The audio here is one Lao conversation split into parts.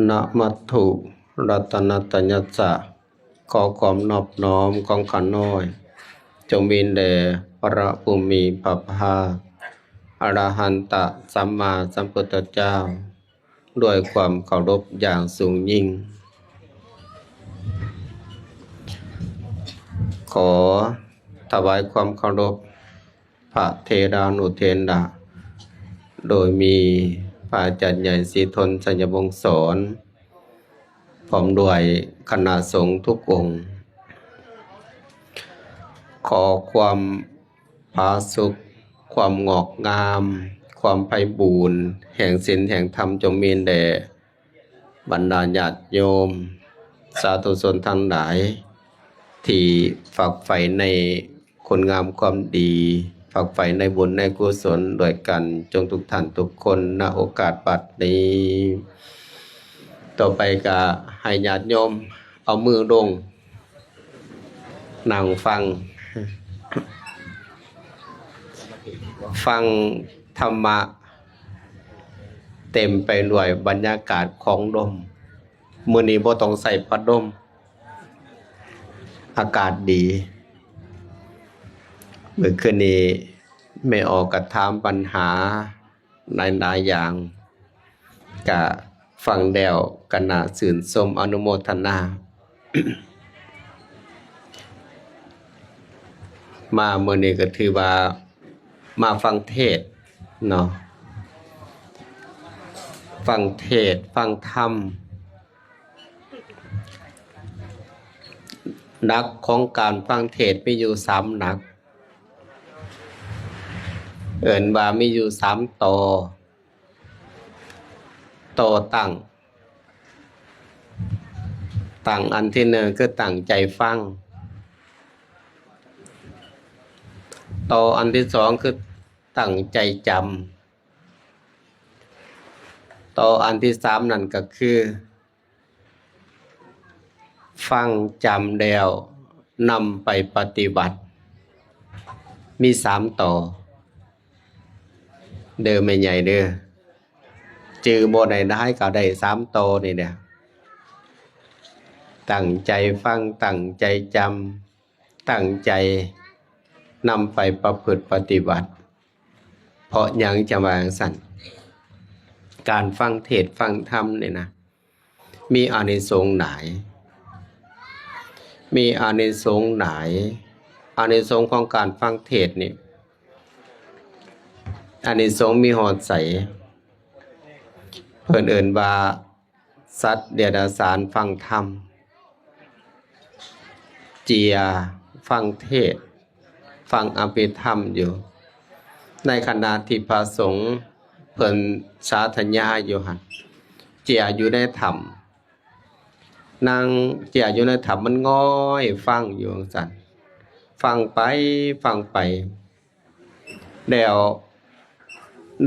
ນະມັດຖຸລັດຕະນະຕະຍັດສະ ຂໍຄວາມນອບນ້ອມຂອງຂ້ານ້ອຍ ຈົ່ງມີແດ່ພະຜູ້ມີພະພາກ ອະລະຫັນຕະສຳມາສຳພຸດທະເຈົ້າ ດ້ວຍຄວາມເຄົາລົບຢ່າງສູງຍິ່ງ. ຂໍຖວາຍຄວາມເຄົາລົບ ພະເຖລານຸເຖລະ ໂດຍມີພະອາຈານໃຫຍ່ສີທົນ ໄຊຍະວົງສອນ ພ້ອມດ້ວຍຄະນະສົງທຸກອົງ. ຂໍຄວາມຜາສຸກ, ຄວາມງອກງາມ, ຄວາມໄພບູນແຫ່ງສິນແຫ່ງທຳ ຈົ່ງມີແດ່ ບັນດາຍາດໂຍມສາທຸຊົນທັງຫຼາຍ ທີ່ຝັກໃຝ່ໃນຄຸນງາມຄວາມດີ, ຝັກໃຝ່ໃນບຸນໃນກຸສົນດ້ວຍກັນ ຈົ່ງທຸກທ່ານທຸກຄົນ ນະໂອກາດບັດນີ້. ຕໍ່ໄປກະໃຫ້ຍາດໂຍມເອົາມືລົງ ນັ່ງຟັງ ຟັງທຳມະ ເຕັມໄປດ້ວຍບັນຍາກາດຂອງລົມ. ມື້ນີ້ບໍ່ຕ້ອງໃຊ້ພັດລົມ ອາກາດດີ. ມື້ຄືນນີ້ແມ່ອອກກະຖາມບັນຫາ ຫຼາຍໆຢ່າງ ກະຟັງແລ້ວກະໜ້າຊື່ນຊົມອະນຸໂມທະນາ. ມາມື້ນີ້ກະຖືວ່າມາຟັງເທດເນາະ ຟັງເທດ ຟັງທຳ. ຫຼັກຂອງການຟັງເທດມີຢູ່ສາມຫຼັກ ເອີ້ນວ່າມີຢູ່ສາມຕໍ່. ຕໍ່ຕັ້ງ ຕັ້ງອັນທີໜຶ່ງຄືຕັ້ງໃຈຟັງ, ຕໍ່ອັນທີສອງຄືຕັ້ງໃຈຈຳ, ຕໍ່ອັນທີສາມນັ້ນກໍຄື ຟັງຈຳແລ້ວນຳໄປປະຕິບັດ ມີສາມຕໍ່ເດີແມ່ໃຫຍ່ເດີ. ຈື່ບໍ່ໄດ້ຫຼາຍກໍໄດ້ສາມຕໍ່ນີ້ແຫຼະ ຕັ້ງໃຈຟັງ, ຕັ້ງໃຈຈຳ, ຕັ້ງໃຈນຳໄປປະພຶດປະຕິບັດ. ເພາະຫຍັງຈະວ່າຈັ່ງຊັ້ນ? ການຟັງເທດຟັງທຳນີ້ນະ ມີອານິສົງຫຼາຍ ມີອານິສົງຫຼາຍ. ອານິສົງຂອງການຟັງເທດນີ້ ອານິສົງມີຮອດໃສ? ເພິ່ນເອີ້ນວ່າ ສັດເດຍລະສານຟັງທຳ ເຈຍຟັງເທດ ຟັງອະພິທຳຢູ່ ໃນຂະນະທີ່ພະສົງເພິ່ນສາທະຍາຢູ່ຫັ້ນ ເຈຍຢູ່ໃນຖ້ຳ ນັ່ງເຈຍຢູ່ໃນຖ້ຳ ມັນງອຍຟັງຢູ່ຈັ່ງຊັ້ນ ຟັງໄປ ຟັງໄປ ແລ້ວ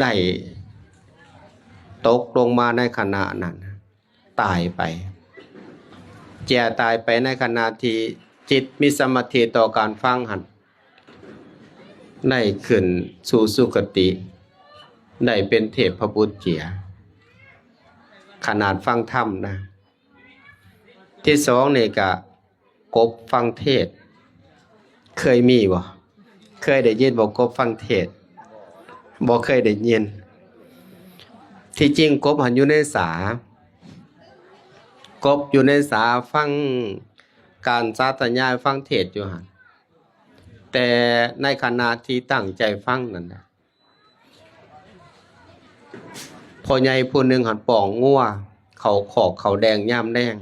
ໄດ້ຕົກລົງມາໃນຂະນະນັ້ນ ຕາຍໄປ ເຈຍຕາຍໄປໃນຂະນະທີ່ຈິດມີສະມາທິຕໍ່ການຟັງຫັ້ນ ໄດ້ຂຶ້ນສູ່ສຸຄະຕິ ໄດ້ເປັນເທບພະບຸດເຈຍ ຂະໜາດຟັງທຳນະ. ທີສອງນີ້ກະ ກົບຟັງເທດ ເຄີຍມີບໍ່? ເຄີຍໄດ້ຍິນບໍ່ ກົບຟັງເທດ? ບໍ່ເຄີຍໄດ້ຍິນ. ທີ່ຈິງກົບຫັ້ນຢູ່ໃນສາ ກົບຢູ່ໃນສາຟັງການສາທະຍາຍຟັງເທດຢູ່ຫັ້ນ ແຕ່ໃນຂະນະທີ່ຕັ້ງໃຈຟັງນັ້ນນະ ພໍ່ໃຫຍ່ຜູ້ໜຶ່ງຫັ້ນປ້ອງງົວເຂົ້າຄອກເຂົ້າແດງຍາມແລງ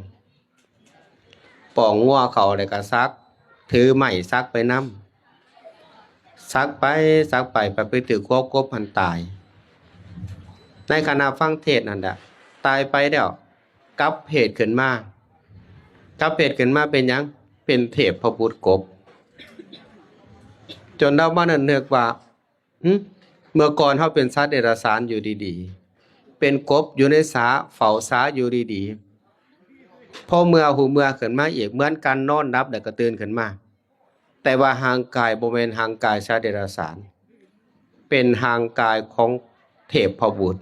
ປ້ອງງົວເຂົ້າແລ້ວກະສັກ ຖືໄມ້ສັກໄປນຳ ສັກໄປສັກໄປ ໄປໄປຖືກຫົວກົບຫັ້ນຕາຍ ໃນຂະນະຟັງເທດນັ້ນແຫຼະ ຕາຍໄປແລ້ວ ກັບເພດຂຶ້ນມາ ກັບເພດຂຶ້ນມາເປັນຫຍັງ? ເປັນເທບພະບຸດກົບ ຈົນລາວມານຶກວ່າ ຫຶ ເມື່ອກ່ອນເຮົາເປັນສັດເດຍລະສານຢູ່ດີໆ ເປັນກົບຢູ່ໃນສາ ເຝົ້າສາຢູ່ດີໆ ພໍເມື່ອຮູ້ເມື່ອຂຶ້ນມາອີກ ເໝືອນກັນນອນຫຼັບແລ້ວກໍຕື່ນຂຶ້ນມາ ແຕ່ວ່າຮ່າງກາຍບໍ່ແມ່ນຮ່າງກາຍສັດເດຍລະສານ ເປັນຮ່າງກາຍຂອງເທບພະບຸດ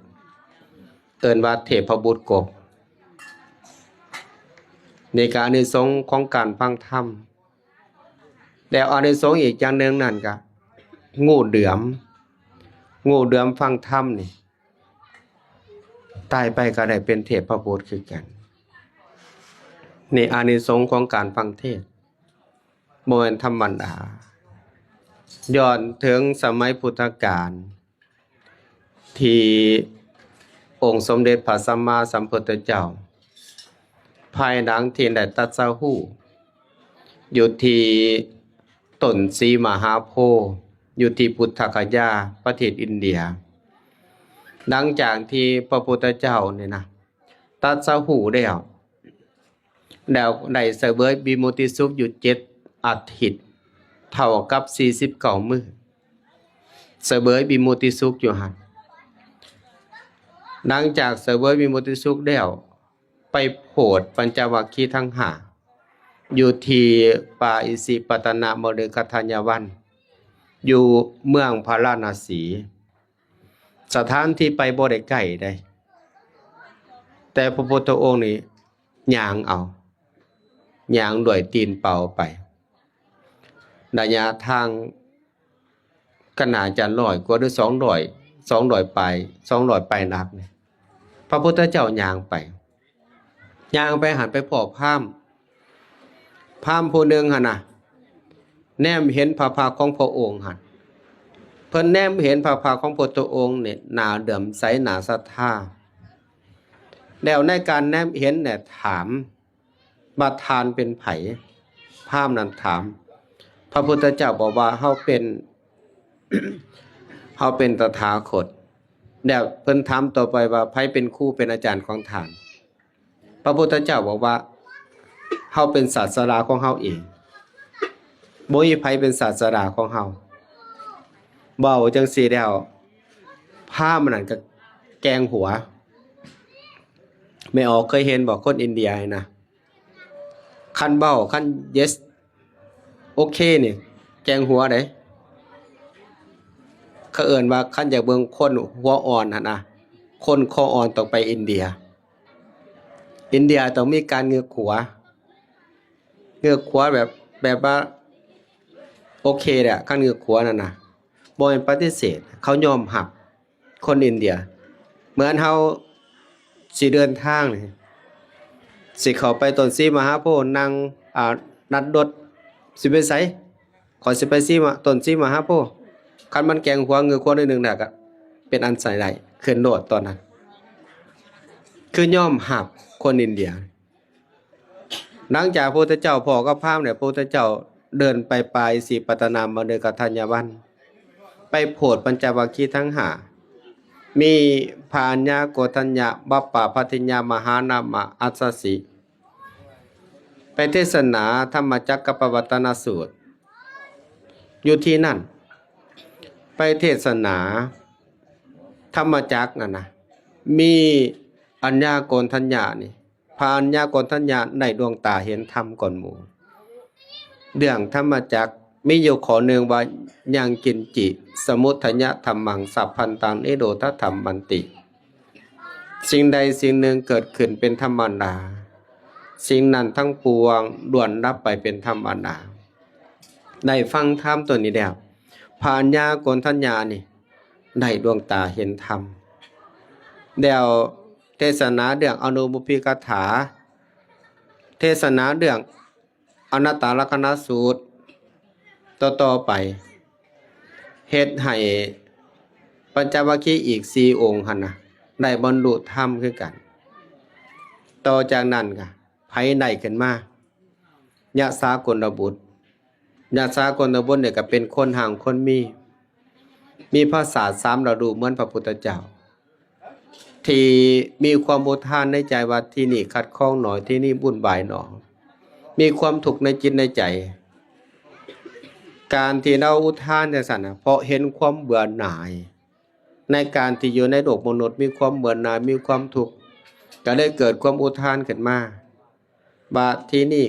ເອີ້ນວ່າເທບພະບຸດກົບ ນີ້ກໍອານິສົງຂອງການຟັງທຳ. ແລ້ວອານິສົງອີກຢ່າງໜຶ່ງນັ້ນກໍ ງູເດືອມ ງູເດືອມຟັງທຳນີ້ ຕາຍໄປກໍໄດ້ເປັນເທບພະບຸດຄືກັນ. ນີ້ອານິສົງຂອງການຟັງເທດ ບໍ່ແມ່ນທຳມະດາ. ຍ້ອນເຖິງສະໄໝພຸດທະການ ທີ່ອົງສົມເດັດພະສຳມາສຳພຸດທະເຈົ້າ ພາຍຫຼັງທີ່ໄດ້ຕັດສະຮູ້ຢູ່ທີ່ຕົ້ນສີມະຫາໂພ ຢູ່ທີ່ປຸດທະກະຢາ ປະເທດອິນເດຍ. ຫຼັງຈາກທີ່ພະພຸດທະເຈົ້ານີ້ນະ ຕັດສະຮູ້ແລ້ວ ແລ້ວໄດ້ສະເຫວີຍວິມຸດຕິສຸກຢູ່ເຈັດອາທິດ ເທົ່າກັບສີ່ສິບເກົ້າມື້ ສະເຫວີຍວິມຸດຕິສຸກຢູ່ຫັ້ນ. ຫຼັງຈາກສະເຫວີຍວິມຸດຕິສຸກແລ້ວ ໄປໂຜດປັນຈະວັກຄີທັງຫ້າ ຢູ່ທີ່ປ່າອິສິປະຕະນະມະລິກະທັນຍະວັນ ຢູ່ເມືອງພາລານະສີ. ສະຖານທີ່ໄປບໍ່ໄດ້ໃກ້ໃດ ແຕ່ພະພຸດທະອົງນີ້ຍ່າງເອົາ ຍ່າງດ້ວຍຕີນເປົ່າໄປ ໄລຍະທາງກໍໜ້າຈະຮ້ອຍກວ່າ ຫຼື ສອງຮ້ອຍ ສອງຮ້ອຍປາຍ ສອງຮ້ອຍປາຍຫຼັກນີ້ ພະພຸດທະເຈົ້າຍ່າງໄປ ຍ່າງໄປຫັ້ນໄປພໍ້ພາມ ພາມຜູ້ໜຶ່ງຫັ້ນນະ ແນມເຫັນພະພັກຂອງພະອົງຫັ້ນ. ເພິ່ນແນມເຫັນພະພັກຂອງພະພຸດທະອົງນີ້ ໜ້າເຫຼື້ອມໃສ ໜ້າສັດທາ. ແລ້ວໃນການແນມເຫັນແຫຼະຖາມວ່າ ທ່ານເປັນໃຜ? ພາມນັ້ນຖາມ. ພະພຸດທະເຈົ້າບອກວ່າ ເຮົາເປັນ ເຮົາເປັນຕະຖາຄົດ. ແລ້ວເພິ່ນຖາມຕໍ່ໄປວ່າ ໃຜເປັນຄູເປັນອາຈານຂອງທ່ານ? ພະພຸດທະເຈົ້າບອກວ່າ ເຮົາເປັນສາດສະດາຂອງເຮົາເອງ ບໍ່ມີໃຜເປັນສາດສະດາຂອງເຮົາ. ເວົ້າຈັ່ງຊີ້ແລ້ວ ພາມນັ້ນກໍແກງຫົວ. ແມ່ອອກເຄີຍເຫັນບໍ່ ຄົນອິນເດຍນະ ຄັນເວົ້າ ຄັນ yes ໂອເຄນີ້ ແກງຫົວເດ້. ເຂົາເອີ້ນວ່າ ຄັນຢາກເບິ່ງຄົນຫົວອ່ອນຫັ້ນນະ ຄົນຄໍອ່ອນຕ້ອງໄປອິນເດຍ. ອິນເດຍຕ້ອງມີການເງືອກຫົວ ເງືອກຫົວແບບ ແບບວ່າໂອເຄແຫຼະ. ຄັນເງືອກຫົວນັ້ນນະ ບໍ່ແມ່ນປະຕິເສດ ເຂົາຍອມຮັບ. ຄົນອິນເດຍ ເໝືອນເຮົາຊິເດີນທາງນີ້ ຊິເຂົ້າໄປຕົ້ນສີມະຫາໂພ ນັ່ງ ອ່າ ນັດລົດ ຊິໄປໃສ? ຂ້ອຍຊິໄປສີມະ ຕົ້ນສີມະຫາໂພ. ຄັນມັນແກງຫົວເງືອກຫົວໜ້ອຍໜຶ່ງແລ້ວ ກໍເປັນອັນໃຊ້ໄດ້ ຂຶ້ນໂລດຕອນນັ້ນ. ຄືຍອມຮັບຄົນອິນເດຍ. ຫຼັງຈາກພະພຸດທະເຈົ້າພໍ້ກັບພາມແລ້ວ ພະພຸດທະເຈົ້າເດີນໄປປ່າອິສິປະຕະນະມະລິກະທັນຍະວັນ ໄປໂຜດປັນຈະວັກຄີທັງຫ້າ ມີພະອັນຍາໂກນທັນຍະ ບັບປະພັດທິຍາ ມະຫານາມະ ອັດສະສິ ໄປເທດສະໜາທຳມະຈັກກະປະວັດຕະນະສູດ. ຢູ່ທີ່ນັ້ນ ໄປເທດສະໜາທຳມະຈັກນັ້ນນະ ມີອັນຍາໂກນທັນຍະນີ້ ພະອັນຍາໂກນທັນຍະໄດ້ດວງຕາເຫັນທຳກ່ອນໝູ່. ເລື່ອງທຳມະຈັກມີຢູ່ຂໍ້ໜຶ່ງວ່າ ຍັງກິນຈິ ສະມຸດທະຍະທຳມັງ ສັບພັນຕັງ ນິໂຣທະທຳມັນຕິ. ສິ່ງໃດສິ່ງໜຶ່ງເກີດຂຶ້ນເປັນທຳມະດາ, ສິ່ງນັ້ນທັງປວງລ້ວນດັບໄປເປັນທຳມະດາ. ໄດ້ຟັງທຳຕົວນີ້ແລ້ວ, ພະອັນຍາໂກນທັນຍານີ້ໄດ້ດວງຕາເຫັນທຳ. ແລ້ວເທດສະໜາເລື່ອງອະນຸໂມພິກະຖາ, ເທດສະໜາເລື່ອງ ອະນັດຕາລັກຂະນະສູດຕໍ່ໆໄປ, ເຮັດໃຫ້ປັນຈະວັກຄີອີກສີ່ອົງຫັ້ນນະ ໄດ້ບັນລຸທຳຄືກັນ. ຕໍ່ຈາກນັ້ນກະໃຜໄດ້ຂຶ້ນມາ? ຍະສາກົນນະບຸດ. ຍະສາກົນນະບຸດນີ້ກະເປັນຄົນຮັ່ງຄົນມີ, ມີພະສາດສາມລະດູເໝືອນພະພຸດທະເຈົ້າ. ທີ່ມີຄວາມອຸທານໃນໃຈວ່າ ທີ່ນີ້ຂັດຂ້ອງໜໍ, ທີ່ນີ້ວຸ່ນວາຍໜໍ, ມີຄວາມທຸກໃນຈິດໃນໃຈ. ການທີ່ລາວອຸທານຈັ່ງຊັ້ນນະ ເພາະເຫັນຄວາມເບື່ອໜ່າຍໃນການທີ່ຢູ່ໃນໂລກມະນຸດ, ມີຄວາມເບື່ອໜ່າຍ, ມີຄວາມທຸກ, ກະເລີຍເກີດຄວາມອຸທານຂຶ້ນມາ. ວ່າທີ່ນີ້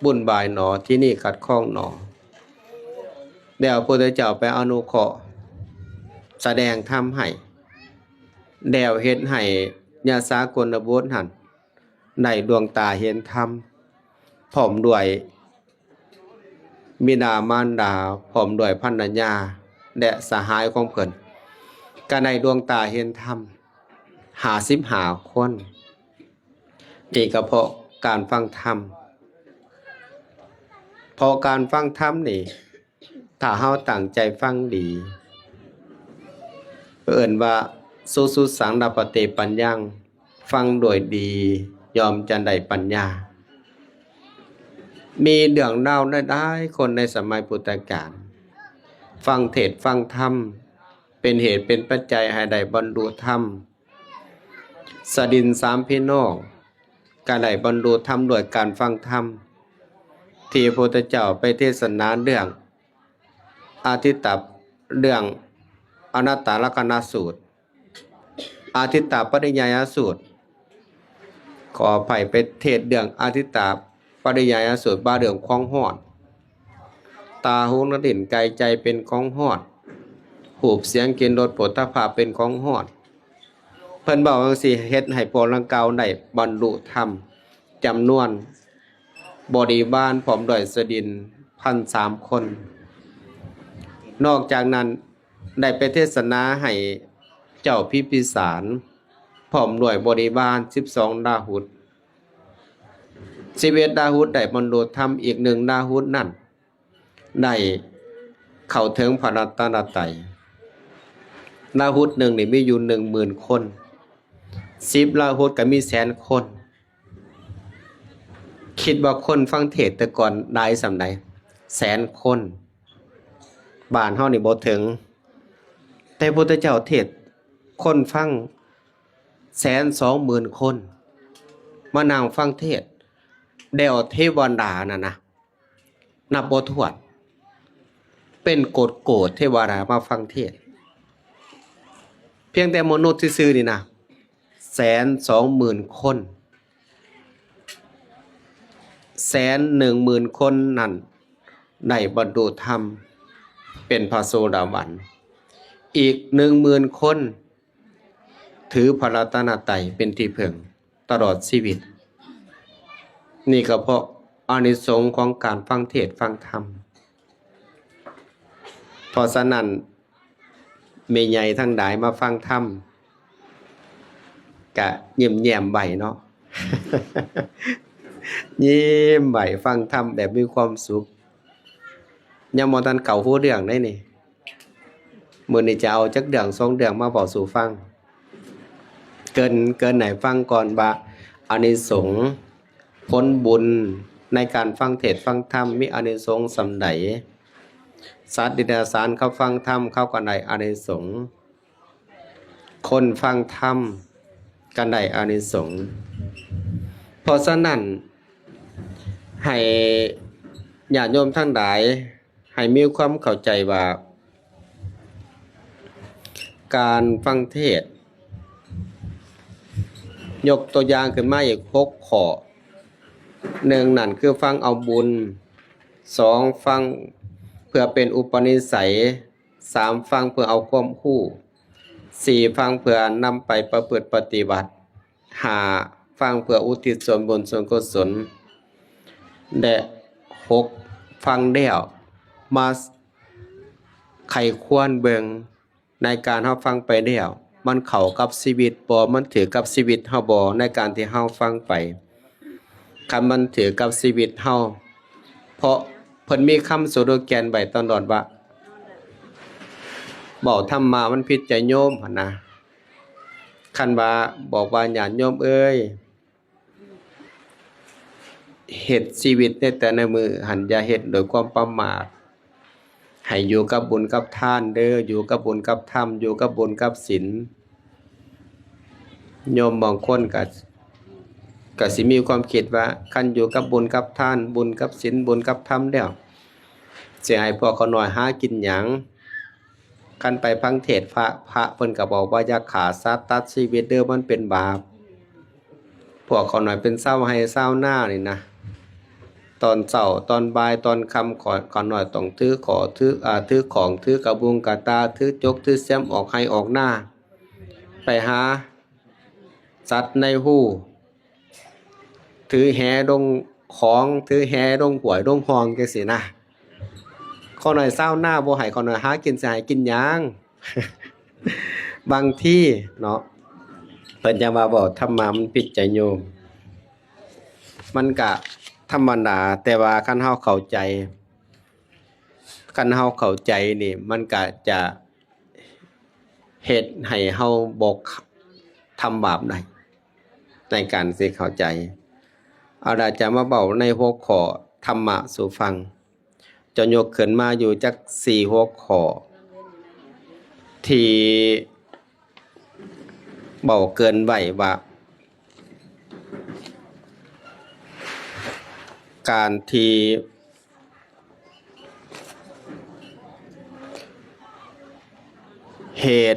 ວຸ່ນວາຍໜໍ, ທີ່ນີ້ຂັດຂ້ອງໜໍ. ແລ້ວພະພຸດທະເຈົ້າໄປອະນຸເຄາະສະແດງທຳໃຫ້, ແລ້ວເຮັດໃຫ້ຍະສາກົນນະບຸດຫັ້ນໄດ້ດວງຕາເຫັນທຳ. ພ້ອມດ້ວຍບິດາມານດາ ພ້ອມດ້ວຍພັນລະຍາ ແລະ ສະຫາຍຂອງເພິ່ນ ກໍໄດ້ດວງຕາເຫັນທຳຫ້າສິບຫ້າຄົນ. ນີ້ກໍເພາະການຟັງທຳ. ເພາະການຟັງທຳນີ້ ຖ້າເຮົາຕັ້ງໃຈຟັງດີ ເອີ້ນວ່າ ສຸສຸສັງ ລະພັນເຕ ປັນຍັງ ຟັງດ້ວຍດີ ຍ່ອມຈະໄດ້ປັນຍາ. ມີເລື່ອງລາວຫຼາຍໆຄົນໃນສະໄໝພຸດທະການ ຟັງເທດຟັງທຳ ເປັນເຫດເປັນປັດໄຈໃຫ້ໄດ້ບັນລຸທຳ. ສະດິນສາມພີ່ນ້ອງກໍໄດ້ບັນລຸທຳດ້ວຍການຟັງທຳ ທີ່ພະພຸດທະເຈົ້າໄປເທດສະໜາເລື່ອງອາທິດຕະ ເລື່ອງອະນັດຕະລັກຂະນະສູດ ອາທິດຕະປະລິຍາຍະສູດ ຂໍອະໄພ ໄປເທດເລື່ອງອາທິດຕະປະລິຍາຍະສູດ ວ່າເລື່ອງຂອງຮ້ອນ. ຕາ, ຫູ, ນາ, ລີ້ນ, ກາຍ, ໃຈ ເປັນຂອງຮ້ອນ. ຮູບ, ສຽງ, ກິ່ນ, ລົດ, ໂຜດຖະພະ ເປັນຂອງຮ້ອນ. ເພິ່ນເວົ້າຈັ່ງຊີ້ ເຮັດໃຫ້ພວກດັ່ງກ່າວໄດ້ບັນລຸທຳ ຈຳນວນບໍລິວານ ພ້ອມດ້ວຍສະດິນພັນສາມຄົນ. ນອກຈາກນັ້ນ ໄດ້ໄປເທດສະໜາໃຫ້ເຈົ້າພິມພິສານ ພ້ອມດ້ວຍບໍລິວານສິບສອງລາຫຸດ. ສິບເອັດລາຫຸດໄດ້ບັນລຸທຳ, ອີກໜຶ່ງລາຫຸດນັ້ນໄດ້ເຂົ້າເຖິງພະລັດຕະນະໄຕ. ລາຫຸດໜຶ່ງນີ້ມີຢູ່ໜຶ່ງໝື່ນຄົນ, ສິບລາຫຸດກໍມີແສນຄົນ. ຄິດວ່າຄົນຟັງເທດແຕ່ກ່ອນຫຼາຍສ່ຳໃດ? ແສນຄົນ. ບ້ານເຮົານີ້ບໍ່ເຖິງ, ແຕ່ພຸດທະເຈົ້າເທດຄົນຟັງແສນສອງໝື່ນຄົນ ມານັ່ງຟັງເທດ, ແລ້ວເທວະດານັ້ນນະ ນັບບໍ່ຖ້ວນ, ເປັນໂກດໂກດເທວະດາມາຟັງເທດ. ພຽງແຕ່ມະນຸດຊື່ໆນີ້ນະ ແສນສອງໝື່ນຄົນ, ແສນໜຶ່ງໝື່ນຄົນນັ້ນໄດ້ບັນລຸທຳເປັນພະໂສດາບັນ, ອີກໜຶ່ງໝື່ນຄົນຖືພະລັດຕະນະໄຕເປັນທີ່ເພິ່ງຕະຫຼອດຊີວິດ. ນີ້ກໍເພາະອານິສົງຂອງການຟັງເທດຟັງທຳ. ເພາະສະນັ້ນ ແມ່ໃຫຍ່ທັງຫຼາຍມາຟັງທຳ ກະຍິ້ມແຍ້ມໄວ້ເນາະ, ຍິ້ມໄວ້ຟັງທຳແບບມີຄວາມສຸກ. ຍັງບໍ່ທັນເຂົ້າຫົວເລື່ອງໃດນີ້, ມື້ນີ້ຈະເອົາຈັກເລື່ອງສອງເລື່ອງມາເວົ້າສູ່ຟັງ. ເກີນ ເກີນໃຫ້ຟັງກ່ອນວ່າອານິສົງ ຜົນບຸນໃນການຟັງເທດຟັງທຳມີອານິສົງສ່ຳໃດ? ສັດເດຍລະສານເຂົາຟັງທຳ ເຂົາກໍໄດ້ອານິສົງ, ຄົນຟັງທຳກໍໄດ້ອານິສົງ. ເພາະສະນັ້ນ ໃຫ້ຍາດໂຍມທັງຫຼາຍ ໃຫ້ມີຄວາມເຂົ້າໃຈວ່າ ການຟັງເທດ ຍົກຕົວຢ່າງຂຶ້ນມາອີກຫົກຂໍ້, ໜຶ່ງນັ້ນຄືຟັງເອົາບຸນ, ສອງຟັງເພື່ອເປັນອຸປະນິໄສ, ສາມຟັງເພື່ອເອົາຄວາມຮູ້, ສີ່ຟັງເພື່ອນຳໄປປະພຶດປະຕິບັດ, ຫ້າຟັງເພື່ອອຸທິດສ່ວນບຸນສ່ວນກຸສົນ ແລະ ຫົກຟັງແລ້ວມາໄຂ້ຄວນເບິ່ງ ໃນການເຮົາຟັງໄປແລ້ວ ມັນເຂົ້າກັບຊີວິດບໍ່? ມັນຖືກກັບຊີວິດເຮົາບໍ່ ໃນການທີ່ເຮົາຟັງໄປ? ຄັນມັນຖືກກັບຊີວິດເຮົາ, ເພາະເພິ່ນມີຄຳສະໂລແກນໄວ້ຕະຫຼອດວ່າ ເວົ້າທຳມະມັນຜິດໃຈໂຍມຫັ້ນນະ. ຄັນວ່າບອກວ່າ ຍາດໂຍມເອີຍ, ເຮັດຊີວິດໃນແຕ່ລະມື້ຫັ້ນ ຢ່າເຮັດໂດຍຄວາມປະໝາດ, ໃຫ້ຢູ່ກັບບຸນກັບທານເດີ້, ຢູ່ກັບບຸນກັບທຳ, ຢູ່ກັບບຸນກັບສິນ. ໂຍມບາງຄົນກໍ ກໍຊິມີຄວາມຄິດວ່າ ຄັນຢູ່ກັບບຸນກັບທານ, ບຸນກັບສິນ, ບຸນກັບທຳແລ້ວ ຊິໃຫ້ພວກເຂົານ້ອຍຫາກິນຫຍັງ? ຄັນໄປຟັງເທດພະ, ພະເພິ່ນກໍບອກວ່າ ຢ່າຂ້າສັດຕັດຊີວິດເດີ້, ມັນເປັນບາບ. ພວກເຂົານ້ອຍເປັນຊາວໄຮ່ຊາວນານີ້ນະ, ຕອນເຊົ້າ, ຕອນບ່າຍ, ຕອນຄ່ຳ, ເຂົາ, ເຂົານ້ອຍຕ້ອງຖືຂໍ, ຖື, ອາ, ຖືຂອງ, ຖືກະບຸງກະຕາ, ຖືຈົກ, ຖືສຽມອອກໄຮ່ອອກນາ, ໄປຫາສັດໃນຮູ, ຖືແຫລົງຂ ຂອງ ຖືແຫລົງຫ້ວຍລົງຮ່ອງຈັ່ງຊີ້ນະ. ຂ້ານ້ອຍຊາວນາບໍ່ໃຫ້ຂ້ານ້ອຍຫາກິນ ຊິໃຫ້ກິນຫຍັງ? ບາງທີເນາະ ເພິ່ນຈັ່ງວ່າເວົ້າທຳມະມັນຜິດໃຈໂຍມ. ມັນກະທຳມະດາ, ແຕ່ວ່າຄັນເຮົາເຂົ້າໃຈ ຄັນເຮົາເຂົ້າໃຈນີ້ ມັນກະຈະເຮັດໃຫ້ເຮົາບໍ່ທຳບາບໄດ້ ໃນການຊິເຂົ້າໃຈ. ເອົາລະ ຈະມາເວົ້າໃນຫົວຂໍ້ທຳມະສູ່ຟັງ. ຈະຍົກຂຶ້ນມາຢູ່ຈັກສີ່ຫົວຂໍ້ ທີ່ເວົ້າເກີນໄວ້ວ່າ ການທີ່ ເຫດ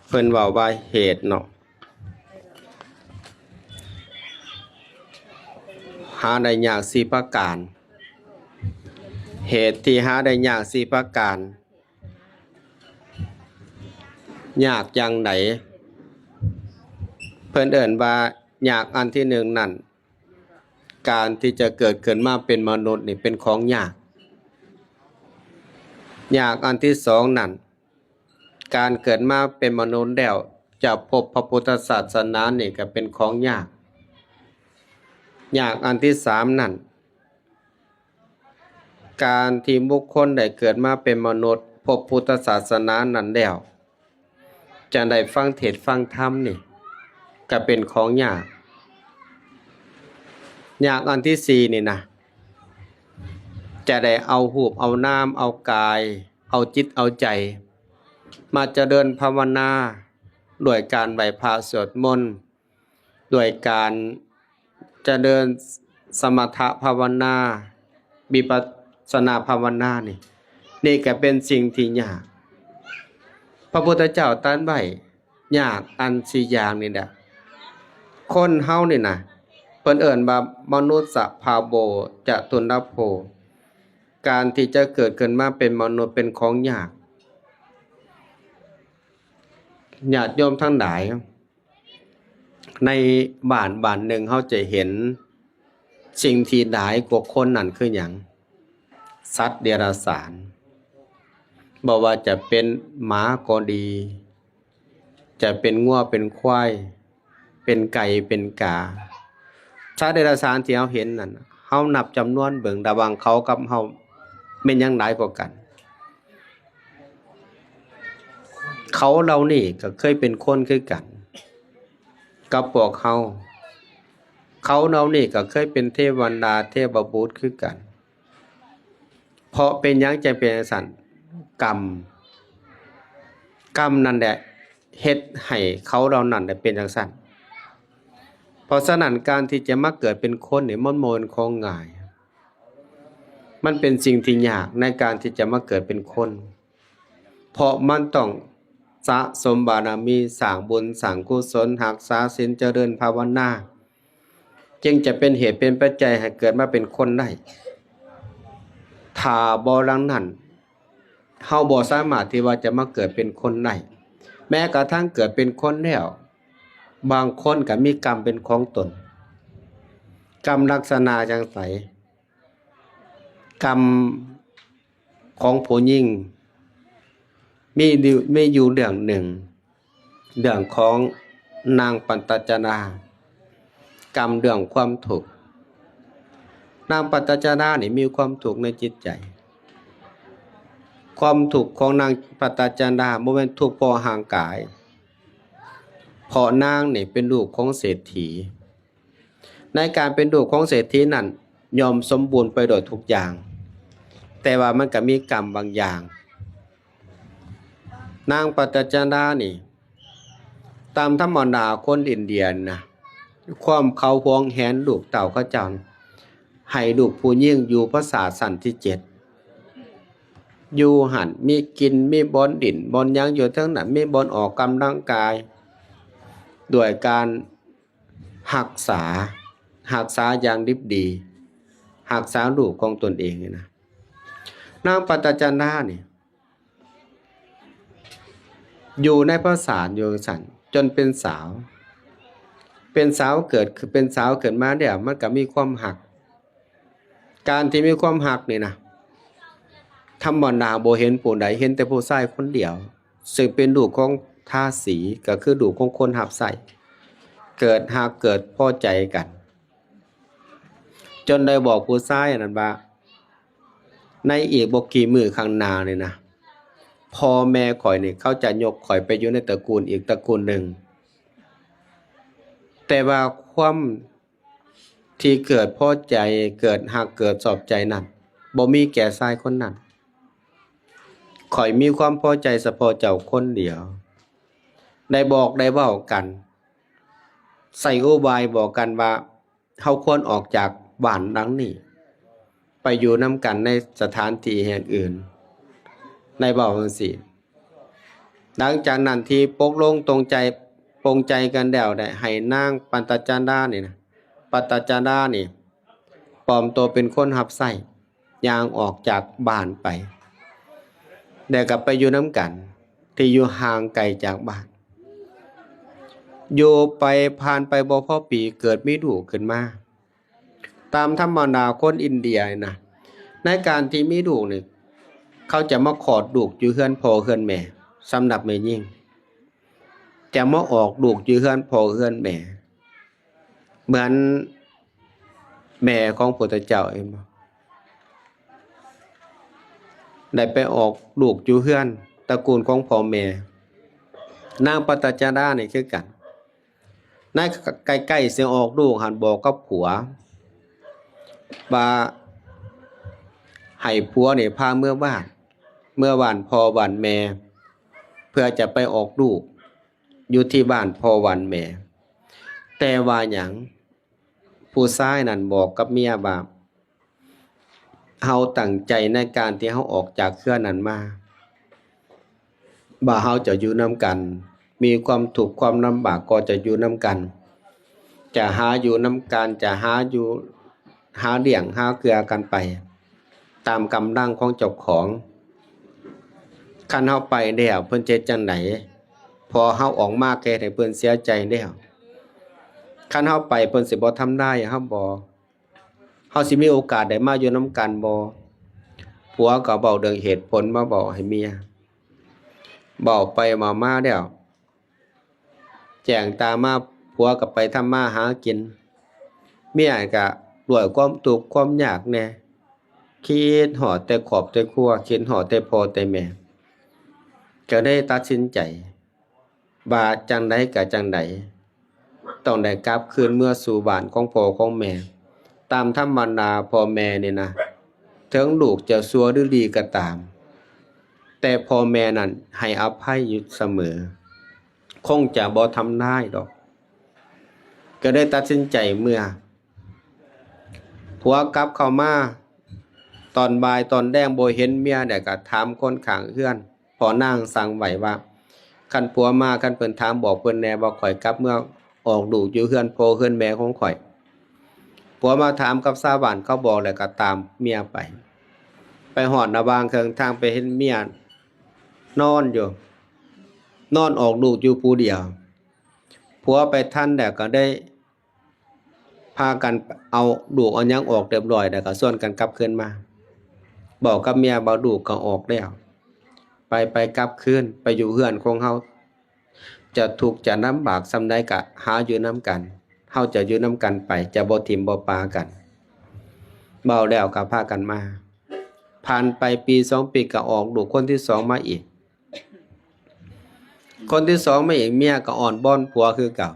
ເພິ່ນເວົ້າວ່າເຫດເນາະ ຫາໄດ້ຍາກສີ່ປະການ. ເຫດທີ່ຫາໄດ້ຍາກສີ່ປະການ ຍາກຢ່າງໃດ? ເພິ່ນເອີ້ນວ່າຍາກອັນທີໜຶ່ງນັ້ນ ການທີ່ຈະເກີດຂຶ້ນມາເປັນມະນຸດນີ້ເປັນຂອງຍາກ. ຍາກອັນທີສອງນັ້ນ ການເກີດມາເປັນມະນຸດແລ້ວຈະພົບພະພຸດທະສາສະໜານີ້ກໍເປັນຂອງຍາກ. ຍາກອັນທີສາມນັ້ນ ການທີ່ບຸກຄົນໄດ້ເກີດມາເປັນມະນຸດ ພົບພຸດທະສາສະໜານັ້ນແລ້ວ ຈະໄດ້ຟັງເທດຟັງທຳນີ້ ກະເປັນຂອງຍາກ. ຍາກອັນທີສີ່ນີ້ນະ ຈະໄດ້ເອົາຮູບເອົານາມ ເອົາກາຍ ເອົາຈິດເອົາໃຈ ມາຈະເລີນພາວະນາ ດ້ວຍການໄຫວ້ພະສວດມົນ ດ້ວຍການຈະເລີນສະມະຖະພາວະນາ ວິປັດສະນາພາວະນານີ້ ນີ້ກໍເປັນສິ່ງທີ່ຍາກ. ພະພຸດທະເຈົ້າຕັດໄວ້ ຍາກອັນສີ່ຢ່າງນີ້ແຫຼະ. ຄົນເຮົານີ້ນະ ເພິ່ນເອີ້ນວ່າມະນຸດສະພາໂວຈະຕຸນລະໂພ ການທີ່ຈະເກີດຂຶ້ນມາເປັນມະນຸດເປັນຂອງຍາກ. ຍາດໂຍມທັງຫຼາຍ ໃນບ້ານບ້ານໜຶ່ງ ເຮົາຈະເຫັນສິ່ງທີ່ຫຼາຍກວ່າຄົນນັ້ນຄືຫຍັງ? ສັດເດຍລະສານ. ບໍ່ວ່າຈະເປັນໝາກໍດີ, ຈະເປັນງົວເປັນຄວາຍ, ເປັນໄກ່ເປັນກາ, ສັດເດຍລະສານທີ່ເຮົາເຫັນນັ້ນ, ເຮົານັບຈຳນວນເບິ່ງລະຫວ່າງເຂົາກັບເຮົາ ແມ່ນຫຍັງຫຼາຍກວ່າກັນ? ເຂົາເຫຼົ່ານີ້ກໍເຄີຍເປັນຄົນຄືກັນກັບພວກເຮົາ. ເຂົາເຫຼົ່ານີ້ກໍເຄີຍເປັນເທວະດາເທວະບຸດຄືກັນ. ເພາະເປັນຫຍັງຈຶ່ງເປັນຈັ່ງຊັ້ນ? ກຳ, ກຳນັ້ນແຫຼະເຮັດໃຫ້ເຂົາເຫຼົ່ານັ້ນໄດ້ເປັນຈັ່ງຊັ້ນ. ເພາະສະນັ້ນ ການທີ່ຈະມາເກີດເປັນຄົນນີ້ ມັນບໍ່ແມ່ນຂອງງ່າຍ. ມັນເປັນສິ່ງທີ່ຍາກໃນການທີ່ຈະມາເກີດເປັນຄົນ, ເພາະມັນຕ້ອງສະສົມບາລະມີ, ສ້າງບຸນສ້າງກຸສົນ, ຮັກສາສິນ, ຈະເລີນພາວະນາ, ຈຶ່ງຈະເປັນເຫດເປັນປັດໄຈໃຫ້ເກີດມາເປັນຄົນໄດ້. ຖ້າບໍ່ດັ່ງນັ້ນ, ເຮົາບໍ່ສາມາດທີ່ວ່າຈະມາເກີດເປັນຄົນໄດ້. ແມ້ກະທັ່ງເກີດເປັນຄົນແລ້ວ, ບາງຄົນກໍມີກຳເປັນຂອງຕົນ. ກຳລັກສະນະຈັ່ງໃດ? ກຳຂອງຜູ້ຍິງ ມີຢູ່ ມີຢູ່ເລື່ອງໜຶ່ງ, ເລື່ອງຂອງນາງປັດຕະຈະນາ, ກຳເລື່ອງຄວາມທຸກ. ນາງປັດຕະຈະນານີ້ມີຄວາມທຸກໃນຈິດໃຈ. ຄວາມທຸກຂອງນາງປັດຕະຈະນາບໍ່ແມ່ນທຸກເພາະຮ່າງກາຍ, ເພາະນາງນີ້ເປັນລູກຂອງເສດຖີ. ໃນການເປັນລູກຂອງເສດຖີນັ້ນ ຍ່ອມສົມບູນໄປໂດຍທຸກຢ່າງ, ແຕ່ວ່າມັນກໍມີກຳບາງຢ່າງ. ນາງປັດຕະຈະນານີ້ ຕາມທຳມະດາຄົນອິນເດຍນະ, ຄວາມເຂົາຫວງແຫນລູກເຕົ້າເຂົາເຈົ້າ, ໃຫ້ລູກຜູ້ຍິງຢູ່ປາສາດຊັ້ນທີເຈັດ, ຢູ່ຫັ້ນມີກິນ, ມີບ່ອນຫຼິ້ນ, ບ່ອນຫຍັງຢູ່ເທິງນັ້ນ, ມີບ່ອນອອກກຳລັງກາຍ, ດ້ວຍການ ຮັກສາ, ຮັກສາຢ່າງດິບດີ, ຮັກສາລູກຂອງຕົນເອງນີ້ນະ. ນາງປັດຕະຈະນານີ້ ຢູ່ໃນປາສາດຢູ່ຈັ່ງຊັ້ນ ຈົນເປັນສາວ. ເປັນສາວເກີດ, ເປັນສາວຂຶ້ນມາແລ້ວ ມັນກໍມີຄວາມຮັກ, ການທີ່ມີຄວາມຮັກນີ້ນະ ທຳມະດາບໍ່ເຫັນຜູ້ໃດ ເຫັນແຕ່ຜູ້ຊາຍຄົນດຽວ ເຊິ່ງເປັນລູກຂອງທາສີ ກໍຄືລູກຂອງຄົນຮັບໃຊ້ ເກີດຮັກເກີດພໍໃຈກັນ ຈົນໄດ້ບອກຜູ້ຊາຍນັ້ນວ່າ ໃນອີກບໍ່ກີ່ມື້ຂ້າງໜ້ານີ້ນະ ພໍ່ແມ່ຂ້ອຍນີ້ ເຂົາຈະຍົກຂ້ອຍໄປຢູ່ໃນຕະກູນອີກຕະກູນໜຶ່ງ ແຕ່ວ່າຄວາມທີ່ເກີດພໍໃຈ ເກີດຮັກ ເກີດຊອບໃຈນັ້ນ ບໍ່ມີແກ່ຊາຍຄົນນັ້ນ. ຂ້ອຍມີຄວາມພໍໃຈສະເພາະເຈົ້າຄົນດຽວ. ໄດ້ບອກໄດ້ເວົ້າກັນ ໃຊ້ອຸບາຍບອກກັນວ່າ ເຮົາຄວນອອກຈາກບ້ານຫຼັງນີ້ ໄປຢູ່ນຳກັນໃນສະຖານທີ່ແຫ່ງອື່ນ ໄດ້ເວົ້າຈັ່ງຊີ້. ຫຼັງຈາກນັ້ນທີ່ປົກລົງຕົງໃຈ ປົງໃຈກັນແລ້ວ ໄດ້ໃຫ້ນາງປັດຕະຈາດານີ້ນະ ປັດຕະຈາດານີ້ ປອມຕົວເປັນຄົນຮັບໃຊ້ ຍ່າງອອກຈາກບ້ານໄປ ແລ້ວກໍໄປຢູ່ນຳກັນ ທີ່ຢູ່ຫ່າງໄກຈາກບ້ານ. ຢູ່ໄປ ຜ່ານໄປບໍ່ພໍປີ ເກີດມີລູກຂຶ້ນມາ. ຕາມທຳມະດາຄົນອິນເດຍນະ ໃນການທີ່ມີລູກນີ້ ເຂົາຈະມາຄອດລູກຢູ່ເຮືອນພໍ່ເຮືອນແມ່. ສຳລັບແມ່ຍິງ ຈະມາອອກລູກຢູ່ເຮືອນພໍ່ເຮືອນແມ່ ເໝືອນແມ່ຂອງພະພຸດທະເຈົ້າ ເຫັນບໍ່? ໄດ້ໄປອອກລູກຢູ່ເຮືອນຕະກູນຂອງພໍ່ແມ່. ນາງປັດຕະຈາດານີ້ຄືກັນ ໃນໃກ້ໆຊິອອກລູກຫັ້ນ ບອກກັບຜົວວ່າ ໃຫ້ຜົວນີ້ພາເມືອບ້ານ ເມືອບ້ານພໍ່ບ້ານແມ່ ເພື່ອຈະໄປອອກລູກຢູ່ທີ່ບ້ານພໍ່ບ້ານແມ່. ແຕ່ວ່າຫຍັງ? ຜູ້ຊາຍນັ້ນບອກກັບເມຍວ່າ ເຮົາຕັ້ງໃຈໃນການທີ່ເຮົາອອກຈາກເຮືອນນັ້ນມາ ວ່າເຮົາຈະຢູ່ນຳກັນ ມີຄວາມທຸກຄວາມລຳບາກກໍຈະຢູ່ນຳກັນ ຈະຫາຢູ່ນຳກັນ ຈະຫາຢູ່ ຫາລ້ຽງຫາເກືອກັນໄປ ຕາມກຳລັງຂອງເຈົ້າຂອງ. ຄັນເຮົາໄປແລ້ວເພິ່ນຈະເຮັດຈັ່ງໃດ? ເພາະເຮົາອອກມາກໍເຮັດໃຫ້ເພິ່ນເສຍໃຈແລ້ວ. ຄັນເຮົາໄປເພິ່ນຊິບໍ່ທຳລາຍເຮົາບໍ່? ເຮົາຊິມີໂອກາດໄດ້ມາຢູ່ນຳກັນບໍ່? ຜົວກໍເວົ້າເລື່ອງເຫດຜົນມາເວົ້າໃຫ້ເມຍ. ເວົ້າໄປເວົ້າມາແລ້ວ ແຈ້ງຕາມາ ຜົວກໍໄປທຳມາຫາກິນ ເມຍກໍດ້ວຍຄວາມທຸກຄວາມຍາກແດ່ ຄິດຮອດແຕ່ຄອບແຕ່ຄົວ ຄິດຮອດແຕ່ພໍ່ແຕ່ແມ່ ກໍໄດ້ຕັດສິນໃຈວ່າຈັ່ງໃດກໍຈັ່ງໃດ ຕ້ອງໄດ້ກັບຄືນເມືອສູ່ບ້ານຂອງພໍ່ຂອງແມ່. ຕາມທຳມະດາພໍ່ແມ່ນີ້ນະ ເຖິງລູກຈະຊົ່ວຫຼືດີກໍຕາມ ແຕ່ພໍ່ແມ່ນັ້ນໃຫ້ອະໄພຢູ່ສະເໝີ ຄົງຈະບໍ່ທຳລາຍດອກ. ກໍໄດ້ຕັດສິນໃຈເມືອ. ຜົວກັບເຂົ້າມາຕອນບ່າຍຕອນແລງ ບໍ່ເຫັນເມຍ ແລ້ວກໍຖາມຄົນຂ້າງເຮືອນ ເພາະນາງສັ່ງໄວ້ວ່າ ຄັນຜົວມາ ຄັນເພິ່ນຖາມ ບອກເພິ່ນແດ່ວ່າຂ້ອຍກັບເມືອອອກລູກຢູ່ເຮືອນພໍ່ເຮືອນແມ່ຂອງຂ້ອຍ. ຜົວມາຖາມກັບຊາວບ້ານ ເຂົາບອກແລ້ວກໍຕາມເມຍໄປ. ໄປຮອດລະຫວ່າງເຄິ່ງທາງ ໄປເຫັນເມຍນອນຢູ່ ນອນອອກລູກຢູ່ຜູ້ດຽວ. ຜົວໄປທັນແລ້ວກໍໄດ້ ພາກັນເອົາລູກເອົາຫຍັງອອກຮຽບຮ້ອຍ ແລ້ວກໍຊວນກັນກັບຄືນມາ ບອກກັບເມຍວ່າລູກກໍອອກແລ້ວ ໄປ ໄປກັບຄືນ ໄປຢູ່ເຮືອນຂອງເຮົາ ຈະທຸກຈະລຳບາກສ່ຳໃດກໍຫາຢູ່ນຳກັນ ເຮົາຈະຢູ່ນຳກັນໄປ ຈະບໍ່ຖິ້ມບໍ່ປະກັນ. ເວົ້າແລ້ວກໍພາກັນມາ. ຜ່ານໄປປີສອງປີ ກໍອອກລູກຄົນທີສອງມາອີກ. ຄົນທີສອງມາອີກ ເມຍກໍອ້ອນວອນຜົວຄືເກົ່າ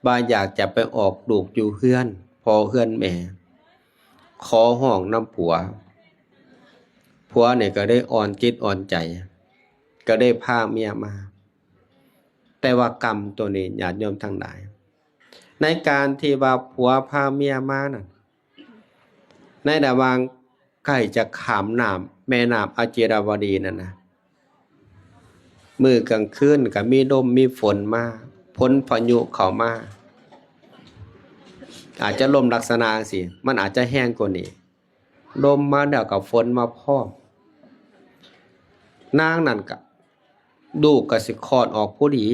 ວ່າຢາກຈະໄປອອກລູກຢູ່ເຮືອນພໍ່ເຮືອນແມ່ ຂໍຮ້ອງນຳຜົວ. ຜົວນີ້ກໍໄດ້ອ່ອນຈິດອ່ອນໃຈ ກໍໄດ້ພາເມຍມາ. ແຕ່ວ່າກຳໂຕນີ້ ຍາດໂຍມທັງຫຼາຍ ໃນການທີ່ວ່າຜົວພາເມຍມານັ້ນ ໃນລະຫວ່າງໃກ້ຈະຂ້າມນ້ຳ ແມ່ນ້ຳອາຈິລາວະດີນັ້ນນະ ມື້ກາງຄືນກໍມີລົມມີຝົນມາ ຝົນພາຍຸເຂົ້າມາ ອາດຈະລົມລັກສະນະຈັ່ງຊີ້ ມັນອາດຈະແຮງກວ່ານີ້ ລົມມາແລ້ວກໍຝົນມາພ້ອມ. ນາງນັ້ນກໍ ລູກກໍຊິຄອດອອກພໍດີ.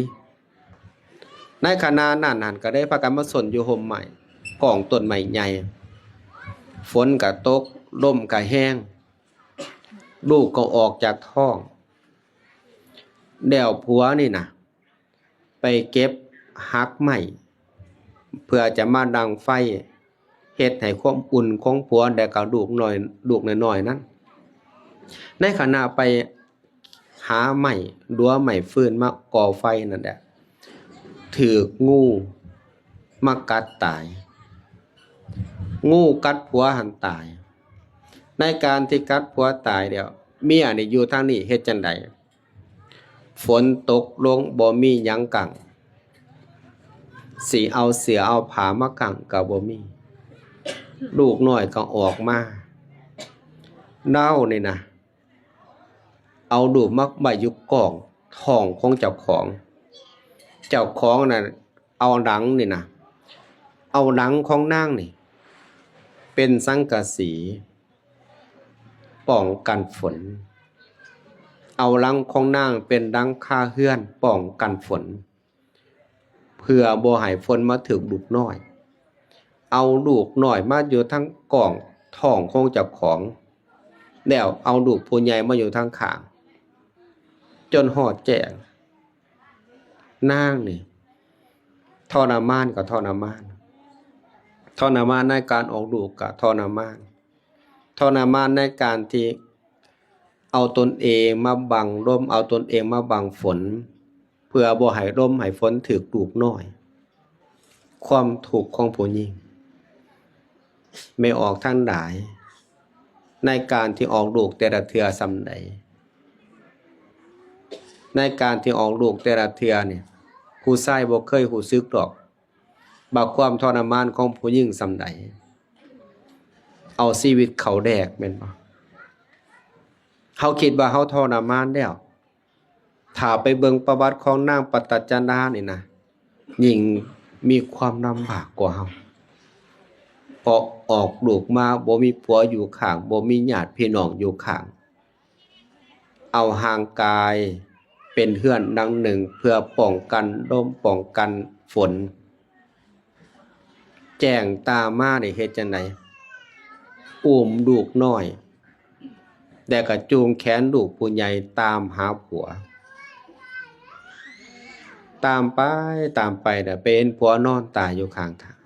ໃນຂະນະນັ້ນຫັ້ນ ກໍໄດ້ພາກັນມາສົນຢູ່ຮົ່ມໄມ້ ພ້ອງຕົ້ນໄມ້ໃຫຍ່. ຝົນກະຕົກ, ລົມກະແຮງ, ລູກກໍອອກຈາກທ້ອງ. ແລ້ວຜົວນີ້ນະ ໄປເກັບຮາກໄມ້ ເພື່ອຈະມາດັງໄຟ ເຮັດໃຫ້ຄວາມອຸ່ນຂອງຜົວ ແລະກະລູກນ້ອຍ, ລູກນ້ອຍໆນັ້ນ. ໃນຂະນະໄປຫາໄມ້, ດັວໄມ້ຟືນມາກໍ່ໄຟນັ້ນແຫຼະ, ຖືກງູມາກັດຕາຍ. ງູກັດຜົວຫັ້ນຕາຍ. ໃນການທີ່ກັດຜົວຕາຍແລ້ວ, ເມຍນີ້ຢູ່ທາງນີ້ເຮັດຈັ່ງໃດ? ຝົນຕົກລົງບໍ່ມີຫຍັງກັ້ງ, ຊິເອົາເສື້ອເອົາຜ້າມາກັ້ງກໍບໍ່ມີ. ລູກນ້ອຍກໍອອກມາ. ລາວນີ້ນະ ເອົາລູກມາໄວ້ຢູ່ກ້ອງທ້ອງຂອງເຈົ້າຂອງ. ເຈົ້າຂອງນັ້ນເອົາຫຼັງນີ້ນະ, ເອົາຫຼັງຂອງນາງນີ້ເປັນສັງກະສີ ປ້ອງກັນຝົນ, ເອົາຫຼັງຂອງນາງເປັນຫຼັງຄາເຮືອນປ້ອງກັນຝົນ, ເພື່ອບໍ່ໃຫ້ຝົນມາຖືກລູກນ້ອຍ. ເອົາລູກນ້ອຍມາຢູ່ທາງກ້ອງທ້ອງຂອງເຈົ້າຂອງ, ແລ້ວເອົາລູກຜູ້ໃຫຍ່ມາຢູ່ທາງຂ້າງ, ຈົນຮອດແຈ້ງ. ນາງນີ້ທໍລະມານກໍທໍລະມານ, ທໍລະມານໃນການອອກລູກກໍທໍລະມານ, ທໍລະມານໃນການທີ່ເອົາຕົນເອງມາບັງລົມ, ເອົາຕົນເອງມາບັງຝົນ, ເພື່ອບໍ່ໃຫ້ລົມໃຫ້ຝົນຖືກລູກນ້ອຍ. ຄວາມທຸກຂອງຜູ້ຍິງ ແມ່ອອກທັງຫຼາຍ ໃນການທີ່ອອກລູກແຕ່ລະເທື່ອສ່ຳໃດ, ໃນການທີ່ອອກລູກແຕ່ລະເທື່ອນີ້ ຜູ້ຊາຍບໍ່ເຄີຍຮູ້ສຶກດອກວ່າຄວາມທໍລະມານຂອງຜູ້ຍິງສ່ຳໃດ. ເອົາຊີວິດເຂົາແລກແມ່ນບໍ່? ເຮົາຄິດວ່າເຮົາທໍລະມານແລ້ວ, ຖ້າໄປເບິ່ງປະຫວັດຂອງນາງປັດຕະຈະນານີ້ນະ, ຍິ່ງມີຄວາມລຳບາກກວ່າເຮົາ, ເພາະອອກລູກມາບໍ່ມີຜົວຢູ່ຂ້າງ, ບໍ່ມີຍາດພີ່ນ້ອງຢູ່ຂ້າງ, ເອົາຮ່າງກາຍເປັນເຮືອນຫຼັງໜຶ່ງເພື່ອປ້ອງກັນລົມ, ປ້ອງກັນຝົນ. ແຈ້ງຕາມານີ້ເຮັດຈັ່ງໃດ? ອຸ້ມລູກນ້ອຍ ແລ້ວກໍຈູງແຂນລູກຜູ້ໃຫຍ່ຕາມຫາຜົວ. ຕາມໄປ, ຕາມໄປແລ້ວໄປເຫັນຜົວນອນຕາຍຢູ່ຂ້າງທາງ,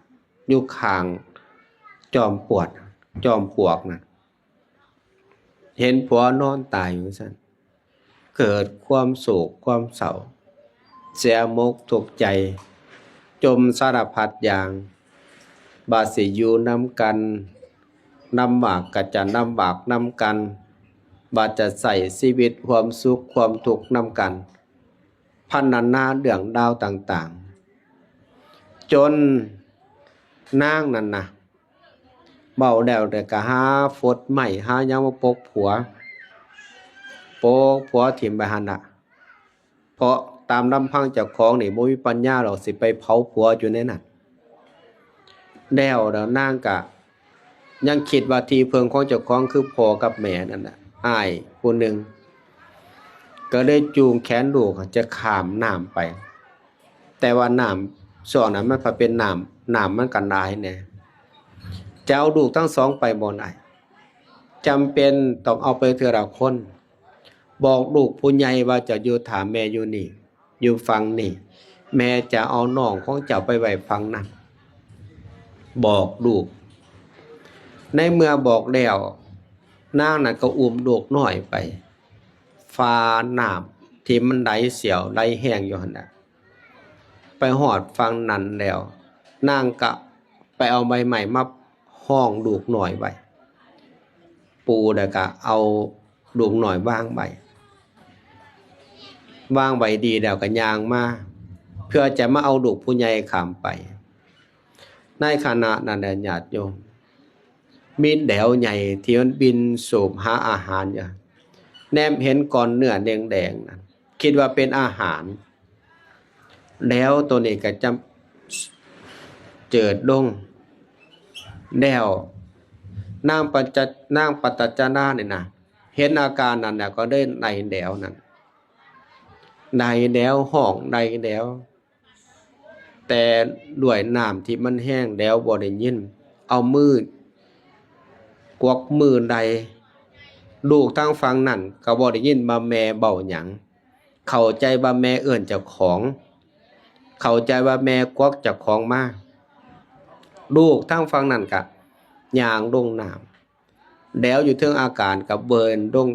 ຢູ່ຂ້າງຈອມປວກ, ຈອມປວກນັ້ນ. ເຫັນຜົວນອນຕາຍຢູ່ຊັ້ນ, ເກີດຄວາມໂສກຄວາມເສົ້າ, ເສຍມົກທຸກໃຈ, ຈົ່ມສາລະພັດຢ່າງ, ວ່າຊິຢູ່ນຳກັນ, ລຳບາກກໍຈະລຳບາກນຳກັນ, ວ່າຈະໃຊ້ຊີວິດຮ່ວມສຸກຮ່ວມທຸກນຳກັນ, ພັນນານາເລື່ອງລາວຕ່າງໆ, ຈົນນາງນັ້ນນະ ເວົ້າແລ້ວແຕ່ກໍຫາຟົດໄມ້ຫາຫຍັງມາປົກຜົວ, ປົກຜົວຖິ້ມໄວ້ຫັ້ນລະ, ເພາະຕາມລຳພັງເຈົ້າຂອງນີ້ບໍ່ມີປັນຍາດອກ ຊິໄປເຜົາຜົວຢູ່ໃນນັ້ນ. ແລ້ວ ແລ້ວນາງກະຍັງຄິດວ່າທີ່ເພິ່ງຂອງເຈົ້າຂອງຄືພໍ່ກັບແມ່ນັ້ນນະ, ອ້າຍຜູ້ໜຶ່ງ ກໍເລີຍຈູງແຂນລູກຈະຂ້າມນ້ຳໄປ. ແຕ່ວ່ານ້ຳຊ່ວງນັ້ນມັນພັດເປັນນ້ຳ, ນ້ຳມັນກໍຫຼາຍແດ່, ຈະເອົາລູກທັງສອງໄປບໍ່ໄດ້, ຈຳເປັນຕ້ອງເອົາໄປເທື່ອລະຄົນ. ບອກລູກຜູ້ໃຫຍ່ວ່າ ເຈົ້າຢູ່ຖ້າແມ່ຢູ່ນີ້, ຢູ່ຝັ່ງນີ້, ແມ່ຈະເອົານ້ອງຂອງເຈົ້າໄປໄວ້ຝັ່ງນັ້ນ. ບອກລູກ. ໃນເມື່ອບອກແລ້ວ, ນາງນັ້ນກໍອຸ້ມລູກນ້ອຍໄປ ຝ່ານ້ຳທີ່ມັນໄຫຼສ່ຽວໄຫຼແຮງຢູ່ຫັ້ນນະ, ໄປຮອດຝັ່ງນັ້ນແລ້ວ, ນາງກະໄປເອົາໃບໄມ້ມາຮອງລູກນ້ອຍໄວ້, ປູແລ້ວກະເອົາລູກນ້ອຍວາງໄວ້, ວາງໄວ້ດີແລ້ວກະຍ່າງມາ ເພື່ອຈະມາເອົາລູກຜູ້ໃຫຍ່ຂ້າມໄປ. ໃນຂະນະນັ້ນແຫຼະ ຍາດໂຍມ, ມີແດວໃຫຍ່ທີ່ມັນບິນໂສບຫາອາຫານຢູ່, ແນມເຫັນກ້ອນເນື້ອແດງໆນັ້ນ, ຄິດວ່າເປັນອາຫານ. ແດວໂຕນີ້ກໍຈຳເຈີດລົງ. ແລ້ວນາງປັດຈະ, ນາງປັດຕະຈະນານີ້ນະ, ເຫັນອາການນັ້ນແລ້ວກໍເລີຍໄລ່ແດວນັ້ນ, ໄລ່ແດວ, ຮ້ອງໄລ່ແດວ. ແຕ່ດ້ວຍນ້ຳທີ່ມັນແຮງແລ້ວບໍ່ໄດ້ຍິນ, ເອົາມື ກວັກມືໄດ້ ລູກທາງຝັ່ງນັ້ນກໍບໍ່ໄດ້ຍິນວ່າແມ່ເວົ້າຫຍັງ, ເຂົ້າໃຈວ່າແມ່ເອີ້ນເຈົ້າຂອງ, ເຂົ້າໃຈວ່າແມ່ກວັກເຈົ້າຂອງມາ. ລູກທາງຝັ່ງນັ້ນກໍຍ່າງລົງນ້ຳ ແລ້ວຢູ່ເທິງອາກາດກໍເບິ່ງລົງ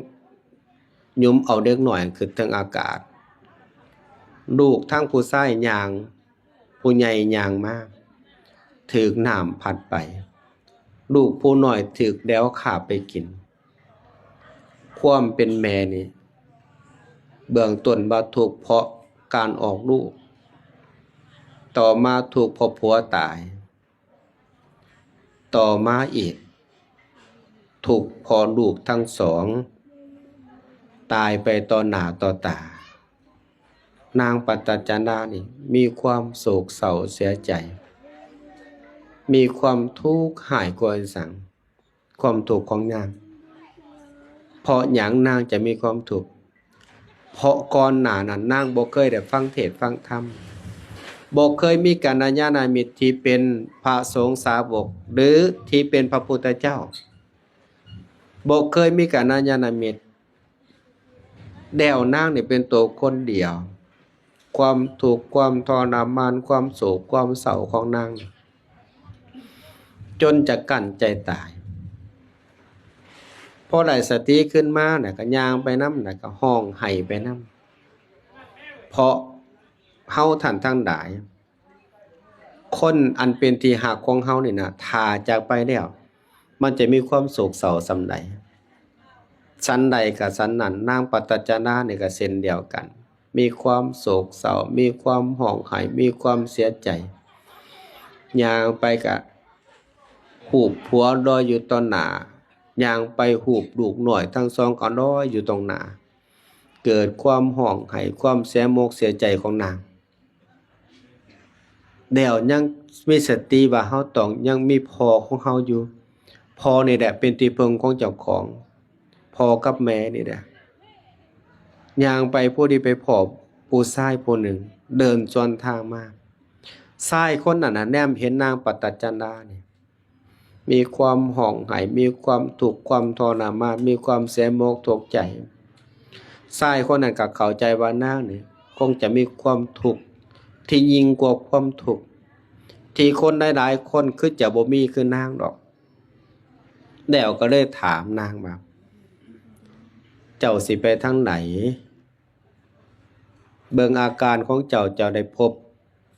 ຫຍຸມເອົາເດັກນ້ອຍຂຶ້ນເທິງອາກາດ. ລູກທາງຜູ້ຊາຍຍ່າງ ຜູ້ໃຫຍ່ຍ່າງມາ ຖືກນ້ຳພັດໄປ. ລູກຜູ້ນ້ອຍຖືກແດວຄາບໄປກິນ. ຄວາມເປັນແມ່ນີ້ ເບື້ອງຕົ້ນວ່າທຸກເພາະການອອກລູກ, ຕໍ່ມາທຸກເພາະຜົວຕາຍ, ຕໍ່ມາອີກ ທຸກເພາະລູກທັງສອງຕາຍໄປຕໍ່ໜ້າຕໍ່ຕາ. ນາງປະຕັດຈະນານີ້ມີຄວາມໂສກເສົ້າເສຍໃຈ, ມີຄວາມທຸກຮ້າຍກວ່າອີ່ຫຍັງ ຄວາມທຸກຂອງນາງ. ເພາະຫຍັງນາງຈະມີຄວາມທຸກ? ເພາະກ່ອນໜ້ານັ້ນນາງບໍ່ເຄີຍໄດ້ຟັງເທດຟັງທຳ, ບໍ່ເຄີຍມີກັນຍານະມິດທີ່ເປັນພະສົງສາວົກ ຫຼື ທີ່ເປັນພະພຸດທະເຈົ້າ, ບໍ່ເຄີຍມີກັນຍານະມິດ. ແລ້ວນາງນີ້ເປັນໂຕຄົນດຽວ, ຄວາມທຸກ ຄວາມທໍລະມານ ຄວາມໂສກ ຄວາມເສົ້າຂອງນາງ ຈົນຈະກັ້ນໃຈຕາຍ. ພໍໄດ້ສະຕິຂຶ້ນມານະ ກໍຍ່າງໄປນຳ ແລ້ວກໍຮ້ອງໄຫ້ໄປນຳ. ເພາະເຮົາທ່ານທັງຫຼາຍ ຄົນອັນເປັນທີ່ຮັກຂອງເຮົານີ້ນະ ຖ້າຈາກໄປແລ້ວ ມັນຈະມີຄວາມໂສກເສົ້າສ່ຳໃດ, ສ່ຳໃດກໍສ່ຳນັ້ນ. ນາງປະຕັດຈະນານີ້ກໍເຊັ່ນດຽວກັນ, ມີຄວາມໂສກເສົ້າ, ມີຄວາມຮ້ອງໄຫ້, ມີຄວາມເສຍໃຈ. ຍ່າງໄປກໍຮູບຜົວລອຍຢູ່ຕໍ່ໜ້າ, ຍ່າງໄປຮູບລູກນ້ອຍທັງສອງກໍລອຍຢູ່ຕໍ່ໜ້າ. ເກີດຄວາມຮ້ອງໄຫ້, ຄວາມເສຍມົກເສຍໃຈຂອງນາງ. ແລ້ວຍັງມີສະຕິວ່າເຮົາຕ້ອງຍັງມີພໍ່ຂອງເຮົາຢູ່. ພໍ່ນີ້ແຫຼະເປັນທີ່ເພິ່ງຂອງເຈົ້າຂອງ, ພໍ່ກັບແມ່ນີ້ແຫຼະ. ຍ່າງໄປພໍດີໄປພໍ້ຜູ້ຊາຍຜູ້ໜຶ່ງເດີນສວນທາງມາ. ຊາຍຄົນນັ້ນນະແນມເຫັນນາງປະຕັດຈະນານີ້ ມີຄວາມຮ້ອງໄຫ້, ມີຄວາມທຸກ ຄວາມທໍລະມານ, ມີຄວາມເສຍມົກຕົກໃຈ. ຊາຍຄົນນັ້ນກໍເຂົ້າໃຈວ່ານາງນີ້ຄົງຈະມີຄວາມທຸກທີ່ຍິ່ງກວ່າຄວາມທຸກທີ່ຄົນຫຼາຍໆຄົນຄືຈະບໍ່ມີຄືນາງດອກ. ແລ້ວກໍເລີຍຖາມນາງວ່າ ເຈົ້າຊິໄປທາງໃດ? ເບິ່ງອາການຂອງເຈົ້າ, ເຈົ້າໄດ້ພົບ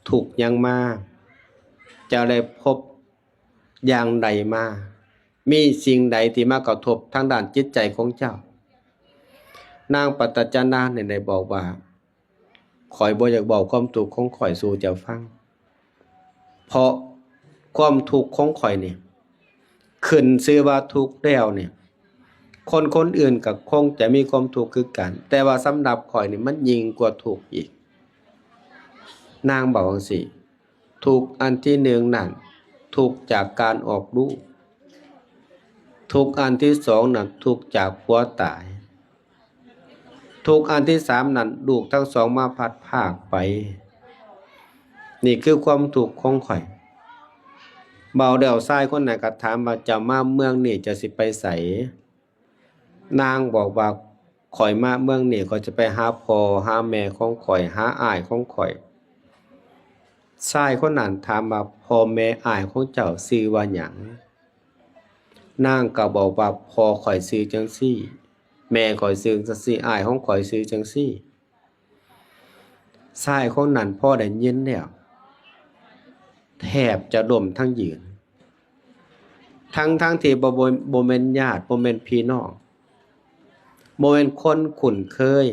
ທຸກຫຍັງມາ? ເຈົ້າໄດ້ພົບ ຢ່າງໃດມາ? ມີສິ່ງໃດທີ່ມາກະທົບທາງດ້ານຈິດໃຈຂອງເຈົ້າ? ນາງປະຕັດຈະນານີ້ໄດ້ບອກວ່າ ຂ້ອຍບໍ່ຢາກເວົ້າຄວາມທຸກຂອງຂ້ອຍສູ່ເຈົ້າຟັງ, ເພາະຄວາມທຸກຂອງຂ້ອຍນີ້ ຂຶ້ນຊື່ວ່າທຸກແລ້ວນີ້ ຄົນຄົນອື່ນກໍຄົງຈະມີຄວາມທຸກຄືກັນ, ແຕ່ວ່າສຳລັບຂ້ອຍນີ້ມັນຍິ່ງກວ່າທຸກອີກ. ນາງເວົ້າຈັ່ງຊີ້. ທຸກອັນທີໜຶ່ງນັ້ນ ທຸກຈາກການອອກລູກ, ທຸກອັນທີສອງນັ້ນ ທຸກຈາກຜົວຕາຍ, ທຸກອັນທີສາມນັ້ນ ລູກທັງສອງມາພັດພາກໄປ. ນີ້ຄືຄວາມທຸກຂອງຂ້ອຍ. ເວົ້າແລ້ວຊາຍຄົນນັ້ນກໍຖາມວ່າ ເຈົ້າມາເມືອງນີ້ເຈົ້າຊິໄປໃສ? ນາງບອກວ່າ ຂ້ອຍມາເມືອງນີ້ ຂ້ອຍຈະໄປຫາພໍ່ຫາແມ່ຂອງຂ້ອຍ, ຫາອ້າຍຂອງຂ້ອຍ. ຊາຍຄົນນັ້ນຖາມວ່າ ພໍ່ແມ່ອ້າຍຂອງເຈົ້າຊື່ວ່າຫຍັງ? ນາງກໍບອກວ່າ ພໍ່ຂ້ອຍຊື່ຈັ່ງຊີ້, ແມ່ຂ້ອຍຊື່ຈັ່ງຊີ້, ອ້າຍຂອງຂ້ອຍຊື່ຈັ່ງຊີ້. ຊາຍຄົນນັ້ນພໍໄດ້ຍິນແລ້ວ ແທບຈະລົ້ມທັງຢືນ, ທັງໆທີ່ບໍ່ ບໍ່ ບໍ່ແມ່ນຍາດ, ບໍ່ແມ່ນພີ່ນ້ອງ, ບໍ່ແມ່ນຄົນຄຸ້ນເຄີຍ,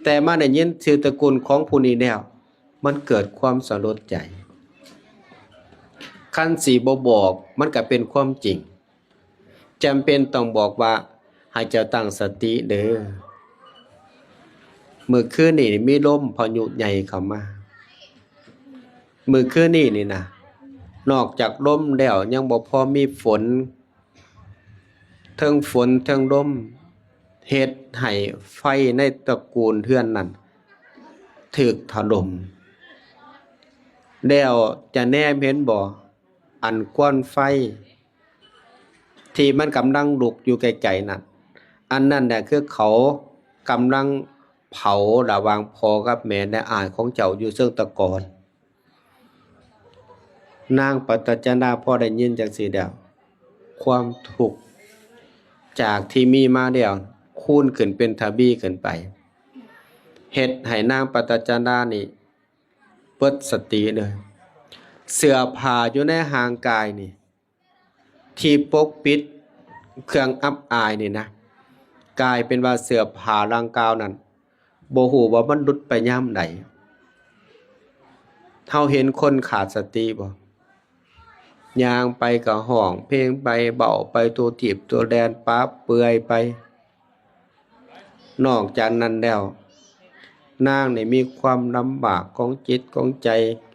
ແຕ່ມາໄດ້ຍິນຊື່ຕະກຸນຂອງຜູ້ນີ້ແລ້ວ ມັນເກີດຄວາມສະຫຼົດໃຈ. ຄັນຊິບໍ່ບອກ ມັນກໍເປັນຄວາມຈິງ. ຈຳເປັນຕ້ອງບອກວ່າ ໃຫ້ເຈົ້າຕັ້ງສະຕິເດີ. ມື້ຄືນນີ້ມີລົມພາຍຸໃຫຍ່ເຂົ້າມາ. ມື້ຄືນນີ້ນີ້ນະ ນອກຈາກລົມແລ້ວ ຍັງບໍ່ພໍມີຝົນ, ເທິງຝົນເທິງລົມ ເຮັດໃຫ້ໄຟໃນຕະກູນເຮືອນນັ້ນຖືກຖະຫຼົ່ມ. ແລ້ວຈະແນມເຫັນບໍ່? ອັນຄວັນໄຟ ທີ່ມັນກຳລັງລຸກຢູ່ໄກໆນັ້ນ, ອັນນັ້ນແຫຼະຄືເຂົາກຳລັງເຜົາລະຫວ່າງພໍ່ກັບແມ່ ແລະ ອ້າຍຂອງເຈົ້າຢູ່ເຊີງຕະກອນ. ນາງປະຕັດຈະນາພໍໄດ້ຍິນຈັ່ງຊີ້ແລ້ວ, ຄວາມທຸກຈາກທີ່ມີມາແລ້ວ ຄູນຂຶ້ນເປັນທະວີຂຶ້ນໄປ, ເຮັດໃຫ້ນາງປະຕັດຈະນານີ້ເບິດສະຕິເລີຍ. ເສື້ອຜ້າຢູ່ໃນຮ່າງກາຍນີ້ ທີ່ປົກປິດເຄື່ອງອັບອາຍນີ້ນະ, ກາຍເປັນວ່າເສື້ອຜ້າດັ່ງກ່າວນັ້ນ ບໍ່ຮູ້ວ່າມັນຫຼຸດໄປຍາມໃດ. ເຮົາເຫັນຄົນຂາດສະຕິບໍ່? ຍ່າງໄປກໍຮ້ອງເພງໄປ, ເວົ້າໄປທົ່ວທີບທົ່ວແດນ, ປະເປືອຍໄປ. ນອກຈາກນັ້ນແລ້ວ, ນາງນີ້ມີຄວາມລຳບາກຂອງຈິດຂອງໃຈ,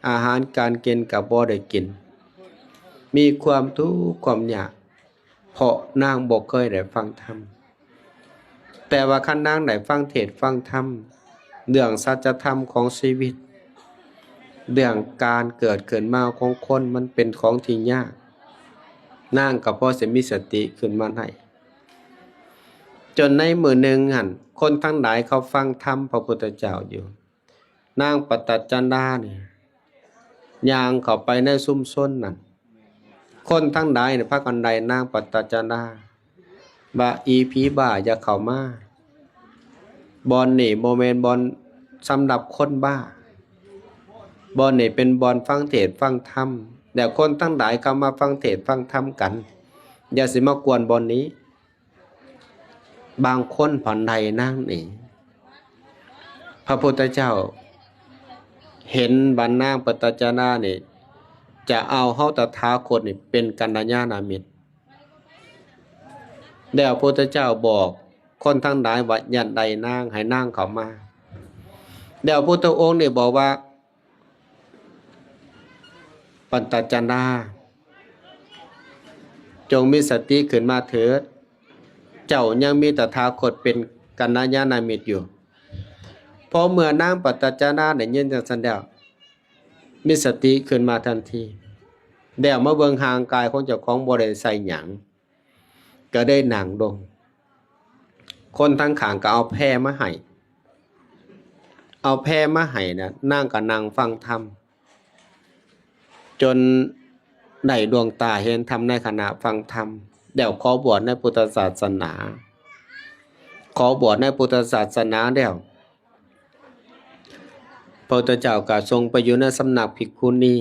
ອາຫານການກິນກໍບໍ່ໄດ້ກິນ, ມີຄວາມທຸກຄວາມຍາກ, ເພາະນາງບໍ່ເຄີຍໄດ້ຟັງທຳ. ແຕ່ວ່າຄັນນາງໄດ້ຟັງເທດຟັງທຳ ເລື່ອງສັດຈະທຳຂອງຊີວິດ, ເລື່ອງການເກີດຂຶ້ນມາຂອງຄົນ ມັນເປັນຂອງທີ່ຍາກ, ນາງກໍພໍຊິມີສະຕິຂຶ້ນມາໄດ້. ຈົນໃນມື້ໜຶ່ງຫັ້ນ, ຄົນທັງຫຼາຍເຂົາຟັງທຳພະພຸດທະເຈົ້າຢູ່. ນາງປະຕັດຈະນານີ້ ຍ່າງເຂົ້າໄປໃນຊຸມຊົນນັ້ນ, ຄົນທັງຫຼາຍນີ້ພາກັນໄລ່ນາງປະຕັດຈະນາວ່າ ອີຜີບ້າ ຢ່າເຂົ້າມາ, ບ່ອນນີ້ບໍ່ແມ່ນບ່ອນສຳລັບຄົນບ້າ, ບ່ອນນີ້ເປັນບ່ອນຟັງເທດຟັງທຳ, ແລະ ຄົນທັງຫຼາຍເຂົ້າມາຟັງເທດຟັງທຳກັນ, ຢ່າຊິມາກວນບ່ອນນີ້. ບາງຄົນພັນໄລ່ນາງໜີ. ພະພຸດທະເຈົ້າເຫັນວ່ານາງປະຕັດຈະນານີ້ ຈະເອົາເຮົາຕະຖາຄົດນີ້ເປັນກັນລະຍານະມິດ, ແລ້ວພະພຸດທະເຈົ້າບອກຄົນທັງຫຼາຍວ່າ ຢ່າໄລ່ນາງ, ໃຫ້ນາງເຂົ້າມາ. ແລ້ວພຸດທະອົງນີ້ບອກວ່າ ປັນຕະຈະນາ, ຈົ່ງມີສະຕິຂຶ້ນມາເຖີດ, ເຈົ້າຍັງມີຕະຖາຄົດເປັນກັນລະຍານະມິດຢູ່. ພໍເມື່ອນາງປັນຕະຈະນາໄດ້ຍິນຈັ່ງຊັ້ນແລ້ວ, ມີສະຕິຂຶ້ນມາທັນທີ, ແລ້ວມາເບິ່ງຮ່າງກາຍຂອງເຈົ້າຂອງບໍ່ໄດ້ໃສ່ຫຍັງ, ກໍໄດ້ນັ່ງລົງ. ຄົນທາງຂ້າງກໍເອົາແພມາໃຫ້, ເອົາແພມາໃຫ້ນະ, ນາງກໍນັ່ງຟັງທຳ ຈົນໄດ້ດວງຕາເຫັນທຳໃນຂະນະຟັງທຳ, ແລ້ວຂໍບວດໃນພຸດທະສາສະໜາ. ຂໍບວດໃນພຸດທະສາສະໜາແລ້ວ, ພະພຸດທະເຈົ້າກໍຊົງໄປຢູ່ໃນສຳນັກພິກຂຸນີ,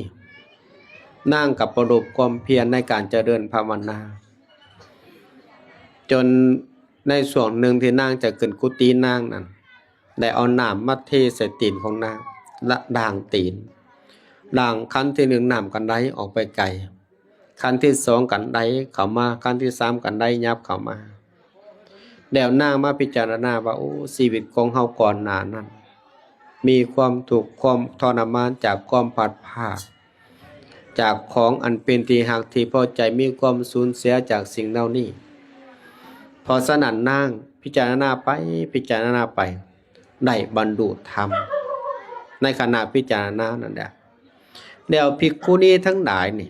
ນາງກໍປະລົບຄວາມພຽນໃນການຈະເລີນພາວະນາ, ຈົນໃນຊ່ວງໜຶ່ງທີ່ນາງຈະຂຶ້ນກຸຕິນາງນັ້ນ, ໄດ້ເອົານ້ຳມາເທໃສ່ຕີນຂອງນາງ, ລະ ລ້າງຕີນ, ລ້າງ ຂັ້ນທີໜຶ່ງ ນ້ຳກໍໄຫຼອອກໄປໄກ, ຂັ້ນທີສອງກໍໄຫຼເຂົ້າມາ, ຂັ້ນທີສາມກໍໄຫຼຫຍັບເຂົ້າມາ. ແລ້ວນາງມາພິຈາລະນາວ່າ, ໂອ້ ຊີວິດຂອງເຮົາກ່ອນໜ້ານັ້ນ ມີຄວາມທຸກ ຄວາມທໍລະມານຈາກຄວາມພັດພາກ ຈາກຂອງອັນເປັນທີ່ຮັກທີ່ພໍໃຈ, ມີຄວາມສູນເສຍຈາກສິ່ງເຫຼົ່ານີ້. ເພາະສະນັ້ນນາງພິຈາລະນາໄປ ພິຈາລະນາໄປ, ໄດ້ບັນລຸທຳໃນຂະນະພິຈາລະນານັ້ນແຫຼະ. ແລ້ວພິກຂຸນີທັງຫຼາຍນີ້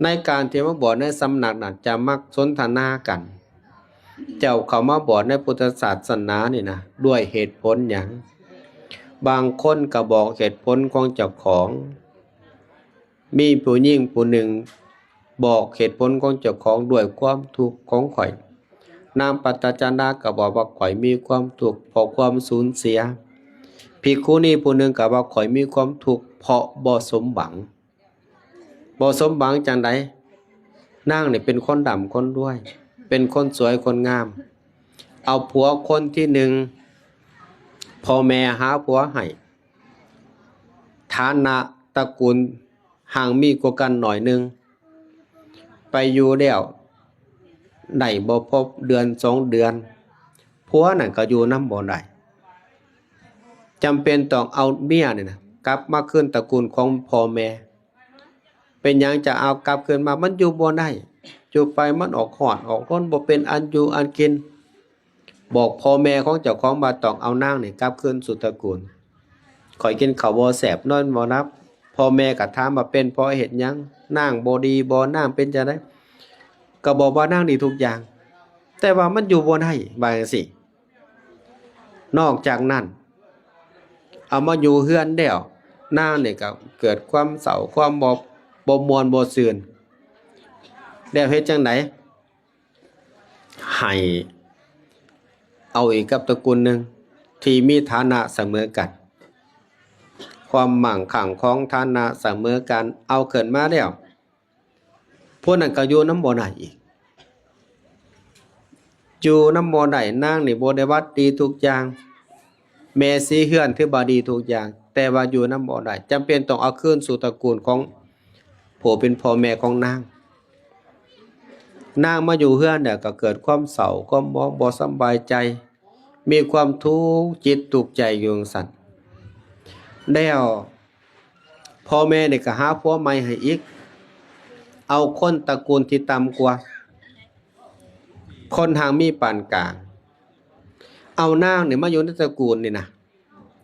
ໃນການທີ່ມາບວດໃນສຳນັກນັ້ນ ຈະມັກສົນທະນາກັນ, ເຈົ້າເຂົ້າມາບວດໃນພຸດທະສາສະໜານີ້ນະ ດ້ວຍເຫດຜົນຫຍັງ? ບາງຄົນກໍບອກເຫດຜົນຂອງເຈົ້າຂອງ, ມີຜູ້ຍິງຜູ້ໜຶ່ງບອກເຫດຜົນຂອງເຈົ້າຂອງດ້ວຍຄວາມທຸກຂອງຂ້ອຍ. ນາງປັດຕະຈານາກໍບອກວ່າ ຂ້ອຍມີຄວາມທຸກເພາະຄວາມສູນເສຍ. ພິກຂຸນີຜູ້ໜຶ່ງກໍວ່າ ຂ້ອຍມີຄວາມທຸກເພາະບໍ່ສົມຫວັງ. ບໍ່ສົມຫວັງຈັ່ງໃດ? ນາງນີ້ເປັນຄົນລ່ຳຄົນລວຍ, ເປັນຄົນສວຍຄົນງາມ, ເອົາຜົວຄົນທີໜຶ່ງ, ພໍ່ແມ່ຫາຜົວໃຫ້, ຖານະຕະກູນຮັ່ງມີກວ່າກັນໜ້ອຍໜຶ່ງ, ໄປຢູ່ແລ້ວໄດ້ບໍ່ພໍເດືອນສອງເດືອນ, ຜົວນັ້ນກໍຢູ່ນຳບໍ່ໄດ້, ຈຳເປັນຕ້ອງເອົາເມຍນີ້ນະກັບມາຄືນຕະກູນຂອງພໍ່ແມ່. ເປັນຫຍັງຈະເອົາກັບຄືນມາ? ມັນຢູ່ບໍ່ໄດ້, ຢູ່ໄປມັນອອກຮ້ອນອອກລົນ, ບໍ່ເປັນອັນຢູ່ອັນກິນ. ບອກພໍ່ແມ່ຂອງເຈົ້າຂອງວ່າ ຕ້ອງເອົານາງນີ້ກັບຄືນສູ່ຕະກູນ, ຂ້ອຍກິນເຂົ້າບໍ່ແຊບ ນອນບໍ່ຫຼັບ. ພໍ່ແມ່ກໍຖາມວ່າ ເປັນເພາະເຫດຫຍັງ? ນາງບໍ່ດີບໍ່? ນາງເປັນຈັ່ງໃດ? ກໍບອກວ່ານາງດີທຸກຢ່າງ ແຕ່ວ່າມັນຢູ່ບໍ່ໄດ້ ວ່າຈັ່ງຊີ້. ນອກຈາກນັ້ນ ເອົາມາຢູ່ເຮືອນແລ້ວ ນາງນີ້ກໍເກີດຄວາມເສົ້າ ຄວາມບໍ່ ບໍ່ມ່ວນບໍ່ຊື່ນ ແລ້ວເຮັດຈັ່ງໃດ? ໃຫ້ເອົາອີກກັບຕະກຸນໜຶ່ງທີ່ມີຖານະສະເໝີກັນ ຄວາມໝັ້ງຄັ່ງຂອງຖານະສະເໝີກັນ ເອົາຂຶ້ນມາແລ້ວ ພວກນັ້ນກໍຢູ່ນຳບໍ່ໄດ້ອີກ ຢູ່ນຳບໍ່ໄດ້. ນາງນີ້ບໍລິວາດດີທຸກຢ່າງ ແມ່ສີເຮືອນຖືວ່າດີທຸກຢ່າງ ແຕ່ວ່າຢູ່ນຳບໍ່ໄດ້ ຈຳເປັນຕ້ອງເອົາຄືນສູ່ຕະກຸນຂອງຜູ້ເປັນພໍ່ແມ່ຂອງນາງ. ນາງມາຢູ່ເຮືອນແລ້ວກໍເກີດຄວາມເສົ້າ ຄວາມໝອງ ບໍ່ສະບາຍໃຈ ມີຄວາມທຸກຈິດທຸກໃຈຢູ່ຈັ່ງຊັ້ນ. ແລ້ວພໍ່ແມ່ນີ້ກໍຫາຜົວໃໝ່ໃຫ້ອີກ ເອົາຄົນຕະກຸນທີ່ຕ່ຳກວ່າ ຄົນຮັ່ງມີປານກາງ ເອົານາງນີ້ມາຢູ່ໃນຕະກຸນນີ້ນະ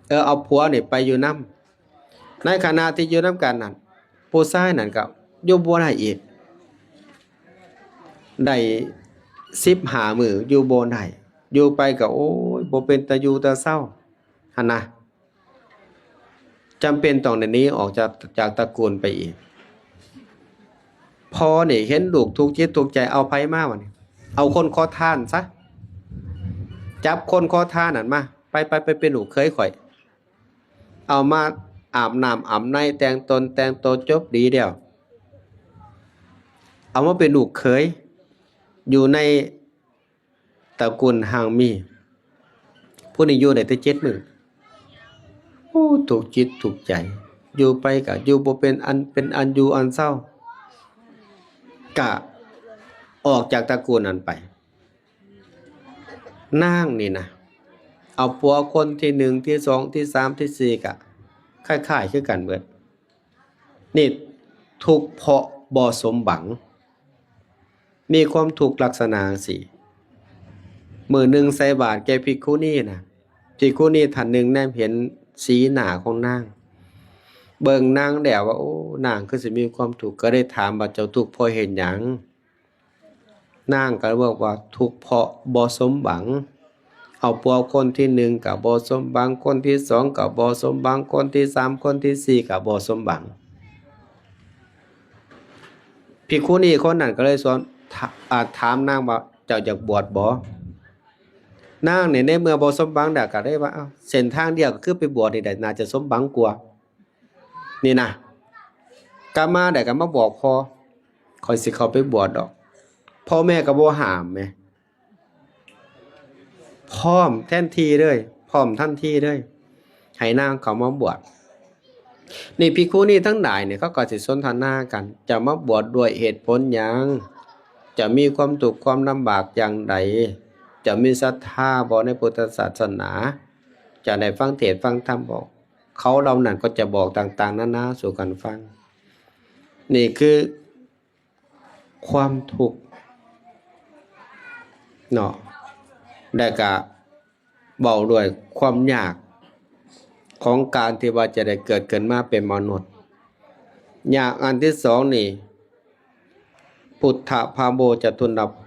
ເອີ ເອົາຜົວນີ້ໄປຢູ່ນຳ. ໃນຂະນະທີ່ຢູ່ນຳກັນນັ້ນ ຜູ້ຊາຍນັ້ນກໍຢູ່ບໍ່ໄດ້ອີກ ໄດ້ສິບຫ້າມື້ຢູ່ບໍ່ໄດ້ ຢູ່ໄປກໍ ໂອ້ຍ ບໍ່ເປັນຕາຢູ່ຕາເຊົາຫັ້ນນະ ຈຳເປັນຕ້ອງໄດ້ໜີອອກຈາກ ຈາກຕະກຸນໄປອີກ. ພໍ່ນີ້ເຫັນລູກທຸກຈິດທຸກໃຈ ເອົາໃຜມາບັດນີ້? ເອົາຄົນຂໍທານຊະ ຈັບຄົນຂໍທານນັ້ນມາ ໄປ ໄປ ໄປເປັນລູກເຂີຍຂ້ອຍ. ເອົາມາອາບນ້ຳອາບໃນ ແຕ່ງຕົນແຕ່ງໂຕຈົບດີແລ້ວ ເອົາມາເປັນລູກເຂີຍ ຢູ່ໃນຕະກຸນຮັ່ງມີ. ຜູ້ນີ້ຢູ່ໄດ້ແຕ່ເຈັດມື້ ໂອ້ ທຸກຈິດທຸກໃຈ ຢູ່ໄປກະຢູ່ບໍ່ເປັນອັນ ເປັນອັນຢູ່ອັນເຊົາ ກະອອກຈາກຕະກຸນນັ້ນໄປ. ນາງນີ້ນະ ເອົາຜົວຄົນທີໜຶ່ງ ທີສອງ ທີສາມ ທີສີ່ ກະຄ້າຍໆຄືກັນເບິດ. ນີ້ທຸກເພາະບໍ່ສົມຫວັງ ມີຄວາມທຸກລັກສະນະຈັ່ງຊີ້. ມື້ໜຶ່ງໃສ່ບາດແກ່ພິກຂຸນີນະ ພິກຂຸນີທ່ານໜຶ່ງແນມເຫັນສີໜ້າຂອງນາງ ເບິ່ງນາງແລ້ວວ່າ ໂອ້ ນາງຄືຊິມີຄວາມທຸກ ກໍໄດ້ຖາມວ່າ ເຈົ້າທຸກເພາະເຫດຫຍັງ? ນາງກໍບອກວ່າ ທຸກເພາະບໍ່ສົມຫວັງ ເອົາຜົວຄົນທີໜຶ່ງກໍບໍ່ສົມຫວັງ ຄົນທີສອງກໍບໍ່ສົມຫວັງ ຄົນທີສາມ ຄົນທີສີ່ກໍບໍ່ສົມຫວັງ. ພິກຂຸນີຄົນນັ້ນກໍເລີຍສວນ ຖ- ອາ ຖາມນາງວ່າ ເຈົ້າຢາກບວດບໍ່? ນາງນີ້ໃນເມື່ອບໍ່ສົມຫວັງແລ້ວກໍເລີຍວ່າ ເອົ້າ ເສັ້ນທາງດຽວກໍຄືໄປບວດນີ້ແຫຼະ ໜ້າຈະສົມຫວັງກວ່າ ນີ້ນະ. ກັບມາໄດ້ກໍມາບອກພໍ່ ຂ້ອຍຊິເຂົ້າໄປບວດດອກ. ພໍ່ແມ່ກໍບໍ່ຫ້າມແໝ ພ້ອມແທນທີ່ເລີຍ ພ້ອມທັນທີເລີຍ ໃຫ້ນາງເຂົ້າມາບວດ. ນີ້ພິກຂຸນີທັງຫຼາຍນີ້ ເຂົາກໍຊິສົນທະນາກັນ ຈະມາບວດດ້ວຍເຫດຜົນຫຍັງ? ຈະມີຄວາມທຸກຄວາມລຳບາກຢ່າງໃດ? ຈະມີສັດທາບໍ່ໃນພຸດທະສາສະໜາ? ຈະໄດ້ຟັງເທດຟັງທຳບໍ່? ເຂົາເຫຼົ່ານັ້ນກໍຈະບອກຕ່າງໆນານາສູ່ກັນຟັງ. ນີ້ຄື ຄວາມທຸກເນາະ ແລະກະເວົ້າດ້ວຍຄວາມຍາກຂອງການທີ່ວ່າຈະໄດ້ເກີດຂຶ້ນມາເປັນມະນຸດ. ຍາກອັນທີສອງນີ້ ພຸດທະພາໂວຈະທຸນນະໂພ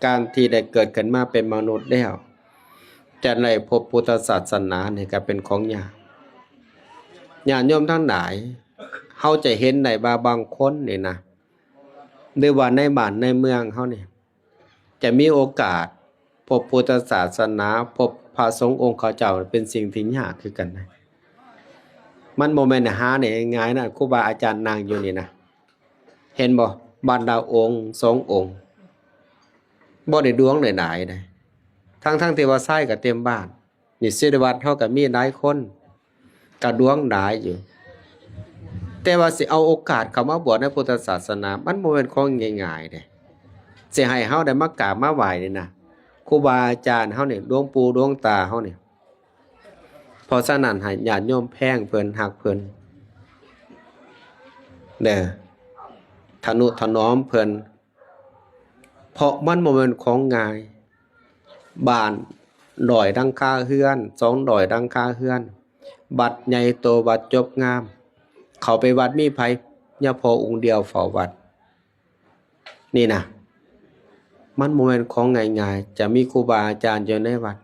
ການທີ່ໄດ້ເກີດຂຶ້ນມາເປັນມະນຸດແລ້ວ ຈະໄດ້ພົບພຸດທະສາສະໜານີ້ກະເປັນຂອງຍາກ. ຍາດໂຍມທັງຫຼາຍ ເຮົາຈະເຫັນໄດ້ວ່າບາງຄົນນີ້ນະ ຫຼືວ່າໃນບ້ານໃນເມືອງເຮົານີ້ ຈະມີໂອກາດພົບພຸດທະສາສະໜາ ພົບພະສົງອົງເຂົາເຈົ້າເປັນສິ່ງທີ່ຍາກຄືກັນນະ. ມັນບໍ່ແມ່ນຫາໄດ້ງ່າຍໆນະ ຄູບາອາຈານນັ່ງຢູ່ນີ້ນະ ເຫັນບໍ່? ບາດລະອົງສອງອົງ ບໍ່ໄດ້ດວງຫຼາຍໆໃດ໋ ທັງໆທີ່ວ່າຊາຍກໍເຕັມບ້ານ. ນີ້ສິລິວັດເຮົາກໍມີຫຼາຍຄົນ ກໍດວງຫຼາຍຢູ່ ແຕ່ວ່າຊິເອົາໂອກາດເຂົ້າມາບວດໃນພຸດທະສາສະໜາ ມັນບໍ່ແມ່ນຂອງງ່າຍໆເດ້. ຊິໃຫ້ເຮົາໄດ້ມາກາບມາໄຫວ້ນີ້ນະ ຄູບາອາຈານເຮົານີ້ ຫຼວງປູ່ຫຼວງຕາເຮົານີ້. ເພາະສະນັ້ນ ໃຫ້ຍາດໂຍມແພງເພິ່ນ ຮັກເພິ່ນເດີ ທະນຸຖະໜອມເພິ່ນ. ເພາະມັນບໍ່ແມ່ນຂອງງ່າຍ ບ້ານຮ້ອຍຫຼັງຄາເຮືອນ ສອງຮ້ອຍຫຼັງຄາເຮືອນ ວັດໃຫຍ່ໂຕ ວັດຈົບງາມ ເຂົ້າໄປວັດມີໃຜ? ຍາພໍ່ອົງດຽວເຝົ້າວັດ ນີ້ນະ. ມັນບໍ່ແມ່ນຂອງງ່າຍໆ ຈະມີຄູບາອາຈານຢູ່ໃນວັດ.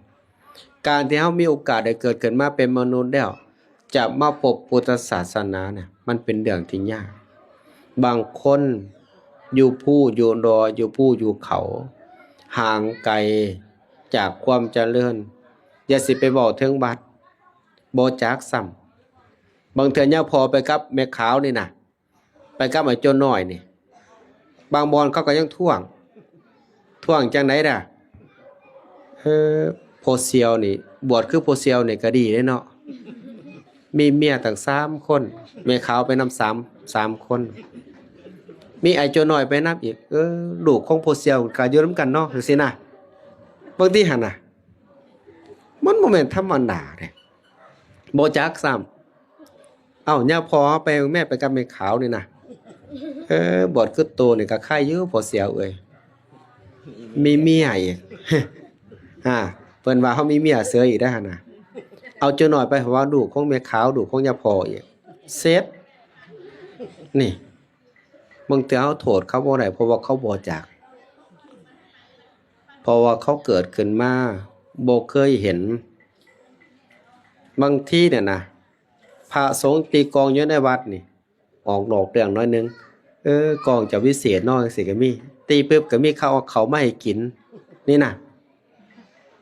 ການທີ່ເຮົາມີໂອກາດໄດ້ເກີດຂຶ້ນມາເປັນມະນຸດແລ້ວ ຈະມາພົບພຸດທະສາສະໜານະ ມັນເປັນເລື່ອງທີ່ຍາກ. ບາງຄົນຢູ່ພູຢູ່ດອຍ ຢູ່ພູຢູ່ເຂົາ ຫ່າງໄກຈາກຄວາມຈະເລີນ, ຢ່າຊິໄປເວົ້າເຖິງວັດ ບໍ່ຈັກຊ້ຳ. ບາງເທື່ອຍາພໍ່ໄປກັບແມ່ຂາວນີ້ນະ ໄປກັບໄອ້ໂຈນ້ອຍນີ້ ບາງບ່ອນເຂົາກໍຍັງທ້ວງ. ທ້ວງຈັ່ງໃດລະ? ເອີ ພໍ່ສ່ຽວນີ້ ບວດຄືພໍ່ສ່ຽວນີ້ກໍດີເດ້ເນາະ, ມີເມຍຕັ້ງສາມຄົນ ແມ່ຂາວໄປນຳສາມ ສາມຄົນ, ມີໄອ້ໂຈນ້ອຍໄປນຳອີກ. ເອີ ລູກຂອງພໍ່ສ່ຽວກໍຢູ່ນຳກັນເນາະ ຈັ່ງຊີ້ນະ. ເບິ່ງຕິຫັ້ນນະ ມັນບໍ່ແມ່ນທຳມະດາເດ້ ບໍ່ຈັກຊ້ຳ. ເອົ້າ ຍາພໍ່ເຮົາໄປແມ່ ໄປກັບແມ່ຂາວນີ້ນະ. ເອີ ບວດຄືໂຕນີ້ກໍໄຄຢູ່ ພໍ່ສ່ຽວເອີຍ, ມີເມຍອີກ. ອາ ເພິ່ນວ່າເຮົາມີເມຍເສີຍອີກໄດ໋ຫັ້ນນະ. ເອົາໂຈນ້ອຍໄປ ເພາະວ່າລູກຂອງແມ່ຂາວ ລູກຂອງຍາພໍ່ອີກ ເສັດ. ນີ້ ບາງເທື່ອເຮົາໂທດເຂົາບໍ່ໄດ້ ເພາະວ່າເຂົາບໍ່ຈັກ, ເພາະວ່າເຂົາເກີດຂຶ້ນມາບໍ່ເຄີຍເຫັນ. ບາງທີນີ້ນະ ພະສົງຕີກອງຢູ່ໃນວັດນີ້ ອອກນອກເລື່ອງໜ້ອຍໜຶ່ງ, ເອີ ກອງຈະວິເສດເນາະ ຈັ່ງຊີ້ກໍມີ, ຕີປຶບກໍມີເຂົາເອົາເຂົ້າມາໃຫ້ກິນ ນີ້ນະ.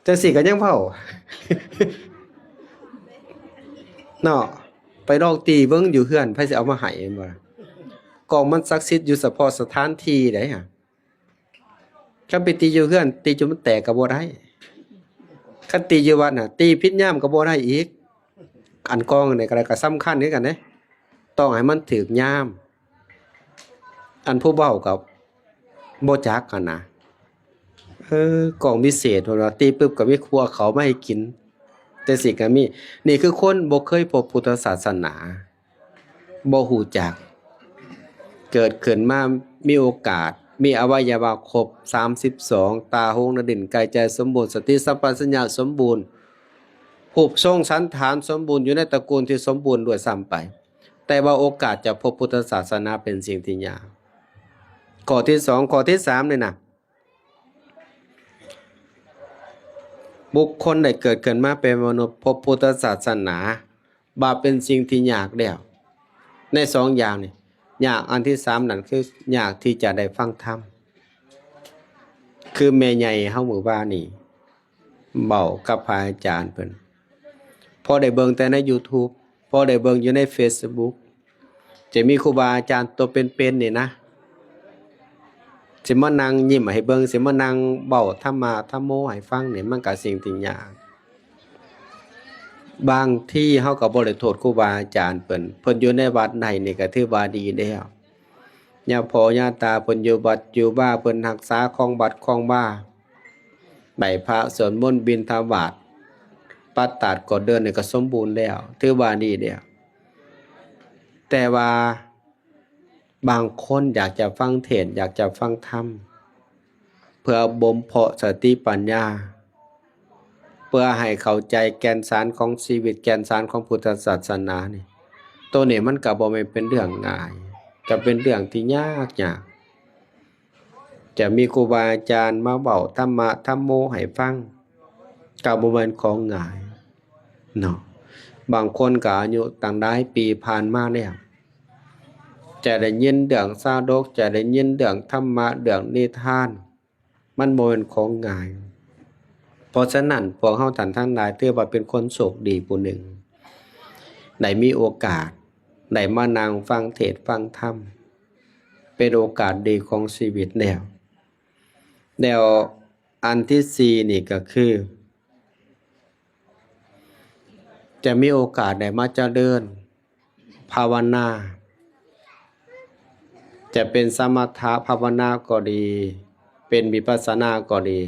ຈັ່ງຊີ້ກໍຍັງເວົ້າເນາະ, ໄປລອງຕີເບິ່ງຢູ່ເຮືອນ ໃຜຊິເອົາມາໃຫ້ ແມ່ນບໍ່ລະ? ກອງມັນສັກສິດຢູ່ສະເພາະສະຖານທີ່ໃດ໋ຫະ. ຄັນໄປຕີຢູ່ເຮືອນ ຕີຈົນມັນແຕກກໍບໍ່ໄດ້, ຄັນຕີຢູ່ວັດນະ ຕີຜິດຍາມກໍບໍ່ໄດ້ອີກ. ອັນກອງນີ້ກໍໄດ້ ກໍສຳຄັນຄືກັນເດ້, ຕ້ອງໃຫ້ມັນຖືກຍາມ. ອັນຜູ້ເວົ້າກໍບໍ່ຈັກຫັ້ນນະ. ເອີ ກອງວິເສດ ເພິ່ນວ່າຕີປຶບກໍມີຄົວເຂົ້າມາໃຫ້ກິນ ຈັ່ງຊີ້ກໍມີ. ນີ້ຄືຄົນບໍ່ເຄີຍພົບພຸດທະສາສະໜາ ບໍ່ຮູ້ຈັກ, ເກີດຂຶ້ນມາມີໂອກາດ ມີອະໄວຍະວະຄົບສາມສິບສອງ ຕາ ຫູ ໜ້າ ດິ້ນ ກາຍ ໃຈສົມບູນ, ສະຕິ ສຳປະຊັນຍະສົມບູນ, ຮູບຊົງສັນຖານສົມບູນ, ຢູ່ໃນຕະກູນທີ່ສົມບູນດ້ວຍຊ້ຳໄປ, ແຕ່ວ່າໂອກາດຈະພົບພຸດທະສາສະໜາເປັນສິ່ງທີ່ຍາກ. ຂໍ້ທີສອງ ຂໍ້ທີສາມນີ້ນະ ບຸກຄົນໄດ້ເກີດຂຶ້ນມາເປັນມະນຸດ ພົບພຸດທະສາສະໜາ ວ່າເປັນສິ່ງທີ່ຍາກແລ້ວ. ໃນສອງຢ່າງນີ້ ຍາກອັນທີສາມນັ້ນ ຄືຍາກທີ່ຈະໄດ້ຟັງທຳ. ຄືແມ່ໃຫຍ່ເຮົາມື້ວານນີ້ເວົ້າກັບພະອາຈານເພິ່ນ, ພໍໄດ້ເບິ່ງແຕ່ໃນຢູທູບ ພໍໄດ້ເບິ່ງຢູ່ໃນເຟສບຸກ, ຈະມີຄູບາອາຈານຕົວເປັນໆນີ້ນະ ຊິມານັ່ງຍິ້ມໃຫ້ເບິ່ງ, ຊິມານັ່ງເວົ້າທຳມະທຳໂມໃຫ້ຟັງນີ້ ມັນກໍສິ່ງທີ່ຍາກ. ບາງທີເຮົາກໍບໍ່ໄດ້ໂທດຄູບາອາຈານເພິ່ນ, ເພິ່ນຢູ່ໃນວັດໃດນີ້ກໍຖືວ່າດີແລ້ວ. ຍາພໍ່ຍາຕາເພິ່ນຢູ່ວັດຢູ່ວາ, ເພິ່ນຮັກສາຄອງວັດຄອງວາ, ໄຫວ້ພະ ສວດມົນ ບິນທະບາດ ປັດຕາດກໍເດີນນີ້ກໍສົມບູນແລ້ວ, ຖືວ່າດີແລ້ວ. ແຕ່ວ່າບາງຄົນຢາກຈະຟັງເທດ ຢາກຈະຟັງທຳ ເພື່ອບົ່ມເພາະສະຕິປັນຍາ ເພື່ອໃຫ້ເຂົ້າໃຈແກ່ນສານຂອງຊີວິດ ແກ່ນສານຂອງພຸດທະສາສະໜານີ້, ໂຕນີ້ມັນກໍບໍ່ແມ່ນເປັນເລື່ອງງ່າຍ, ກໍເປັນເລື່ອງທີ່ຍາກຍາກ. ຈະມີຄູບາອາຈານມາເວົ້າທຳມະທຳໂມໃຫ້ຟັງ ກໍບໍ່ແມ່ນຂອງງ່າຍເນາະ. ບາງຄົນກໍອາຍຸຕັ້ງຫຼາຍປີຜ່ານມາແລ້ວ ຈະໄດ້ຍິນເລື່ອງຊາດົກ ຈະໄດ້ຍິນເລື່ອງທຳມະ ເລື່ອງນິທານ ມັນບໍ່ແມ່ນຂອງງ່າຍ. ເພາະສະນັ້ນ ພວກເຮົາທ່ານທັງຫຼາຍ ຖືວ່າເປັນຄົນໂຊກດີຜູ້ໜຶ່ງ ໄດ້ມີໂອກາດໄດ້ມານັ່ງຟັງເທດຟັງທຳ ເປັນໂອກາດດີຂອງຊີວິດແລ້ວ. ແລ້ວອັນທີສີ່ນີ້ກໍຄື ຈະມີໂອກາດໄດ້ມາຈະເລີນພາວະນາ, ຈະເປັນສະມະຖະພາວະນາກໍດີ ເປັນວິປັດສະນາກໍດີ,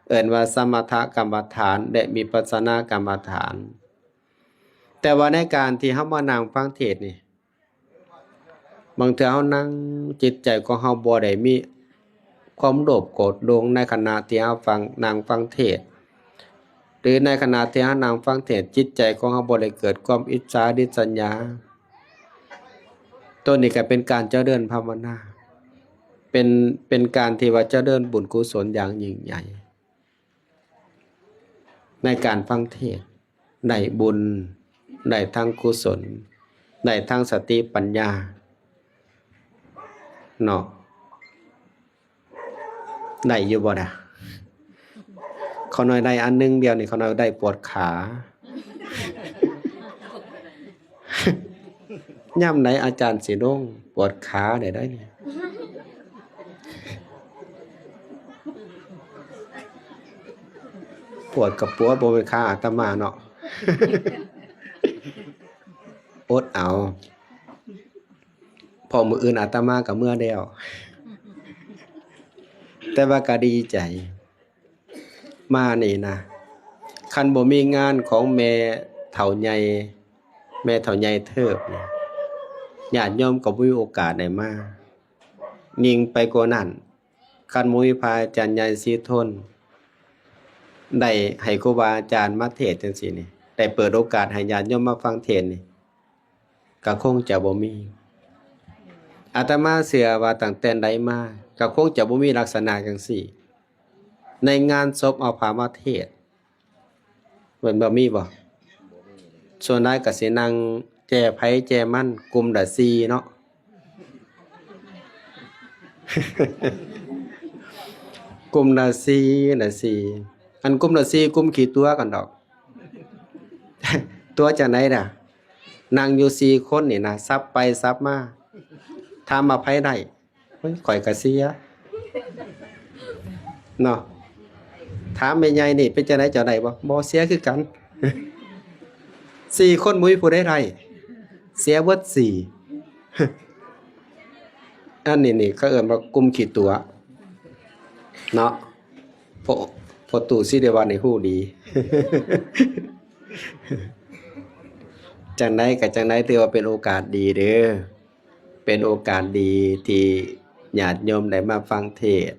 ເອີ້ນວ່າສະມະຖະກຳມະຖານ ແລະ ວິປັດສະນາກຳມະຖານ. ແຕ່ວ່າໃນການທີ່ເຮົາມານັ່ງຟັງເທດນີ້ ບາງເທື່ອເຮົານັ່ງ ຈິດໃຈຂອງເຮົາບໍ່ໄດ້ມີຄວາມໂລບໂກດຫຼົງໃນຂະນະທີ່ເຮົາຟັງ ນັ່ງຟັງເທດ ຫຼື ໃນຂະນະທີ່ເຮົານັ່ງຟັງເທດ ຈິດໃຈຂອງເຮົາບໍ່ໄດ້ເກີດຄວາມອິດສາລິດສະຫຍາ. ໂຕນີ້ກໍເປັນການຈະເລີນພາວະນາ. ປັນ ເປັນການທີ່ວ່າຈະເລີນບຸນກຸສົນຢ່າງຍິ່ງໃຫຍ່ ໃນການຟັງເທດ ໄດ້ບຸນ ໄດ້ທັງກຸສົນ ໄດ້ທັງສະຕິປັນຍາເນາະ. ໄດ້ຢູ່ບໍ່ນະ? ຂ້ານ້ອຍໄດ້ອັນໜຶ່ງດຽວນີ້ ຂ້ານ້ອຍໄດ້ປວດຂາ. ຍາມໃດອາຈານຊິລົງ ປວດຂາໄດ້ໄດ໋ນີ້. ປວດກໍປວດ ບໍ່ແມ່ນຂາອາດຕະມາເນາະ. ອົດເອົາ ເພາະມື້ອື່ນອາດຕະມາກໍເມືອແລ້ວ. ແຕ່ວ່າກໍດີໃຈ ມານີ້ນະ ຄັນບໍ່ມີງານຂອງແມ່ເຖົ້າໃຫຍ່ ແມ່ເຖົ້າໃຫຍ່ເທີບນີ້ ຍາດໂຍມກໍບໍ່ມີໂອກາດໄດ້ມາ. ຍິ່ງໄປກວ່ານັ້ນ ຄັນບໍ່ມີພະອາຈານໃຫຍ່ສີທົນ ໄດ້ໃຫ້ຄູບາອາຈານມາເທດຈັ່ງຊີ້ນີ້ ໄດ້ເປີດໂອກາດໃຫ້ຍາດໂຍມມາຟັງເທດນີ້ ກໍຄົງຈະບໍ່ມີ. ອາດຕະມາເຊື່ອວ່າຕັ້ງແຕ່ໃດມາ ກໍຄົງຈະບໍ່ມີລັກສະນະຈັ່ງຊີ້ ໃນງານສົບເອົາພະມາເທດ ແມ່ນບໍ່ ມີບໍ່? ສ່ວນຫຼາຍກໍຊິນັ່ງແຈໃຜແຈມັນ ກຸ່ມລະສີ່ເນາະ ກຸ່ມລະສີ່ ລະສີ່ ອັນກຸ່ມລະສີ່ ກຸ່ມຂີ້ຕົວກັນດອກ. ຕົວະຈັ່ງໃດລະ? ນັ່ງຢູ່ສີ່ຄົນນີ້ນະ ສັບໄປສັບມາ ຖາມວ່າໃຜໄດ້? ໂອ້ຍ ຂ້ອຍກະເສຍເນາະ. ຖາມແມ່ໃຫຍ່ນີ້ ເປັນຈັ່ງໃດ ເຈົ້າໄດ້ບໍ່? ບໍ່ ເສຍຄືກັນ. ສີ່ຄົນບໍ່ມີຜູ້ໃດໄດ້ ເສຍເບິດສີ່. ອັນນີ້ນີ້ ເຂົາເອີ້ນວ່າກຸ່ມຂີ້ຕົວະເນາະ. ພໍ່ ພໍ່ຕູ້ສີເດວັນນີ້ຮູ້ດີ. ຈັ່ງໃດກໍຈັ່ງໃດ ຖືວ່າເປັນໂອກາດດີເດີ້. ເປັນໂອກາດດີທີ່ຍາດໂຍມໄດ້ມາຟັງເທດ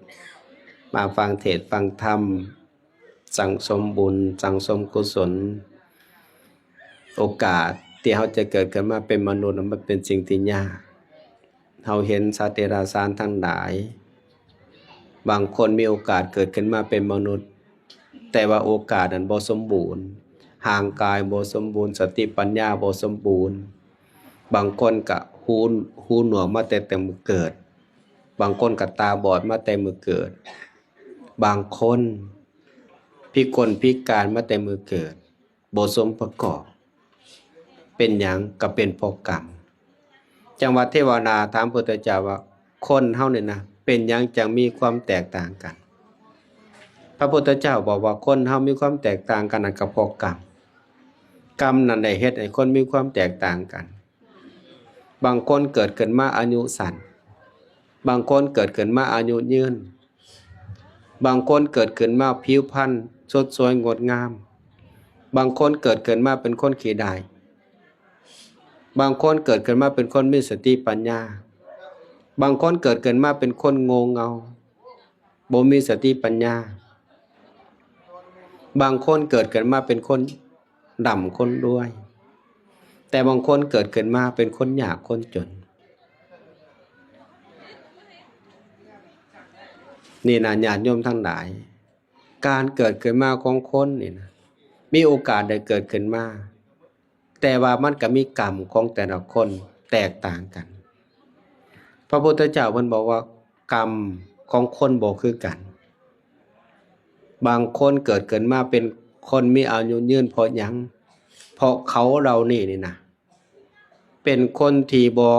ມາຟັງເທດຟັງທຳ ສັ່ງສົມບຸນ ສັ່ງສົມກຸສົນ. ໂອກາດທີ່ເຮົາຈະເກີດຂຶ້ນມາເປັນມະນຸດ ມັນເປັນສິ່ງທີ່ຍາກ. ເຮົາເຫັນສັດເດຍລະສານທັງຫຼາຍ ບາງຄົນມີໂອກາດເກີດຂຶ້ນມາເປັນມະນຸດ ແຕ່ວ່າໂອກາດນັ້ນບໍ່ສົມບູນ, ຮ່າງກາຍບໍ່ສົມບູນ, ສະຕິປັນຍາບໍ່ສົມບູນ. ບາງຄົນກະຫູ ຫູໜວກມາແຕ່ ແຕ່ມື້ເກີດ, ບາງຄົນກະຕາບອດມາແຕ່ມື້ເກີດ, ບາງຄົນພິກົນພິການມາແຕ່ມື້ເກີດ. ບໍ່ສົມປະກອບ. ເປັນຫຍັງ? ກໍເປັນເພາະກຳ. ຈັ່ງວ່າເທວະດາຖາມພຸດທະເຈົ້າວ່າ ຄົນເຮົານີ້ນະ ເປັນຫຍັງຈັ່ງມີຄວາມແຕກຕ່າງກັນ? ພະພຸດທະເຈົ້າບອກວ່າ ຄົນເຮົາມີຄວາມແຕກຕ່າງກັນນັ້ນກໍເພາະກຳ. ກຳນັ້ນໄດ້ເຮັດໃຫ້ຄົນມີຄວາມແຕກຕ່າງກັນ. ບາງຄົນເກີດຂຶ້ນມາອາຍຸສັ້ນ, ບາງຄົນເກີດຂຶ້ນມາອາຍຸຍືນ, ບາງຄົນເກີດຂຶ້ນມາຜິວພັນສົດສວຍງົດງາມ, ບາງຄົນເກີດຂຶ້ນມາເປັນຄົນຂີ້ດ້າຍ, ບາງຄົນເກີດຂຶ້ນມາເປັນຄົນມີສະຕິປັນຍາ, ບາງຄົນເກີດຂຶ້ນມາເປັນຄົນໂງ່ເຫງົາ. ບໍ່ມີສະຕິປັນຍາ. ບາງຄົນເກີດຂຶ້ນມາເປັນຄົນລ່ຳຄົນລວຍ, ແຕ່ບາງຄົນເກີດຂຶ້ນມາເປັນຄົນຍາກຄົນຈົນ. ນີ້ນະ ຍາດໂຍມທັງຫຼາຍ, ການເກີດຂຶ້ນມາຂອງຄົນນີ້ນະ ມີໂອກາດໄດ້ເກີດຂຶ້ນມາ. ແຕ່ວ່າມັນກໍມີກຳຂອງແຕ່ລະຄົນແຕກຕ່າງກັນ. ພະພຸດທະເຈົ້າເພິ່ນບອກວ່າ ກຳຂອງຄົນບໍ່ຄືກັນ. ບາງຄົນເກີດຂຶ້ນມາເປັນຄົນມີອາຍຸຍືນເພາະຫຍັງ? ເພາະເຂົາເຫຼົ່ານີ້ນີ້ນະ ເປັນຄົນທີ່ບໍ່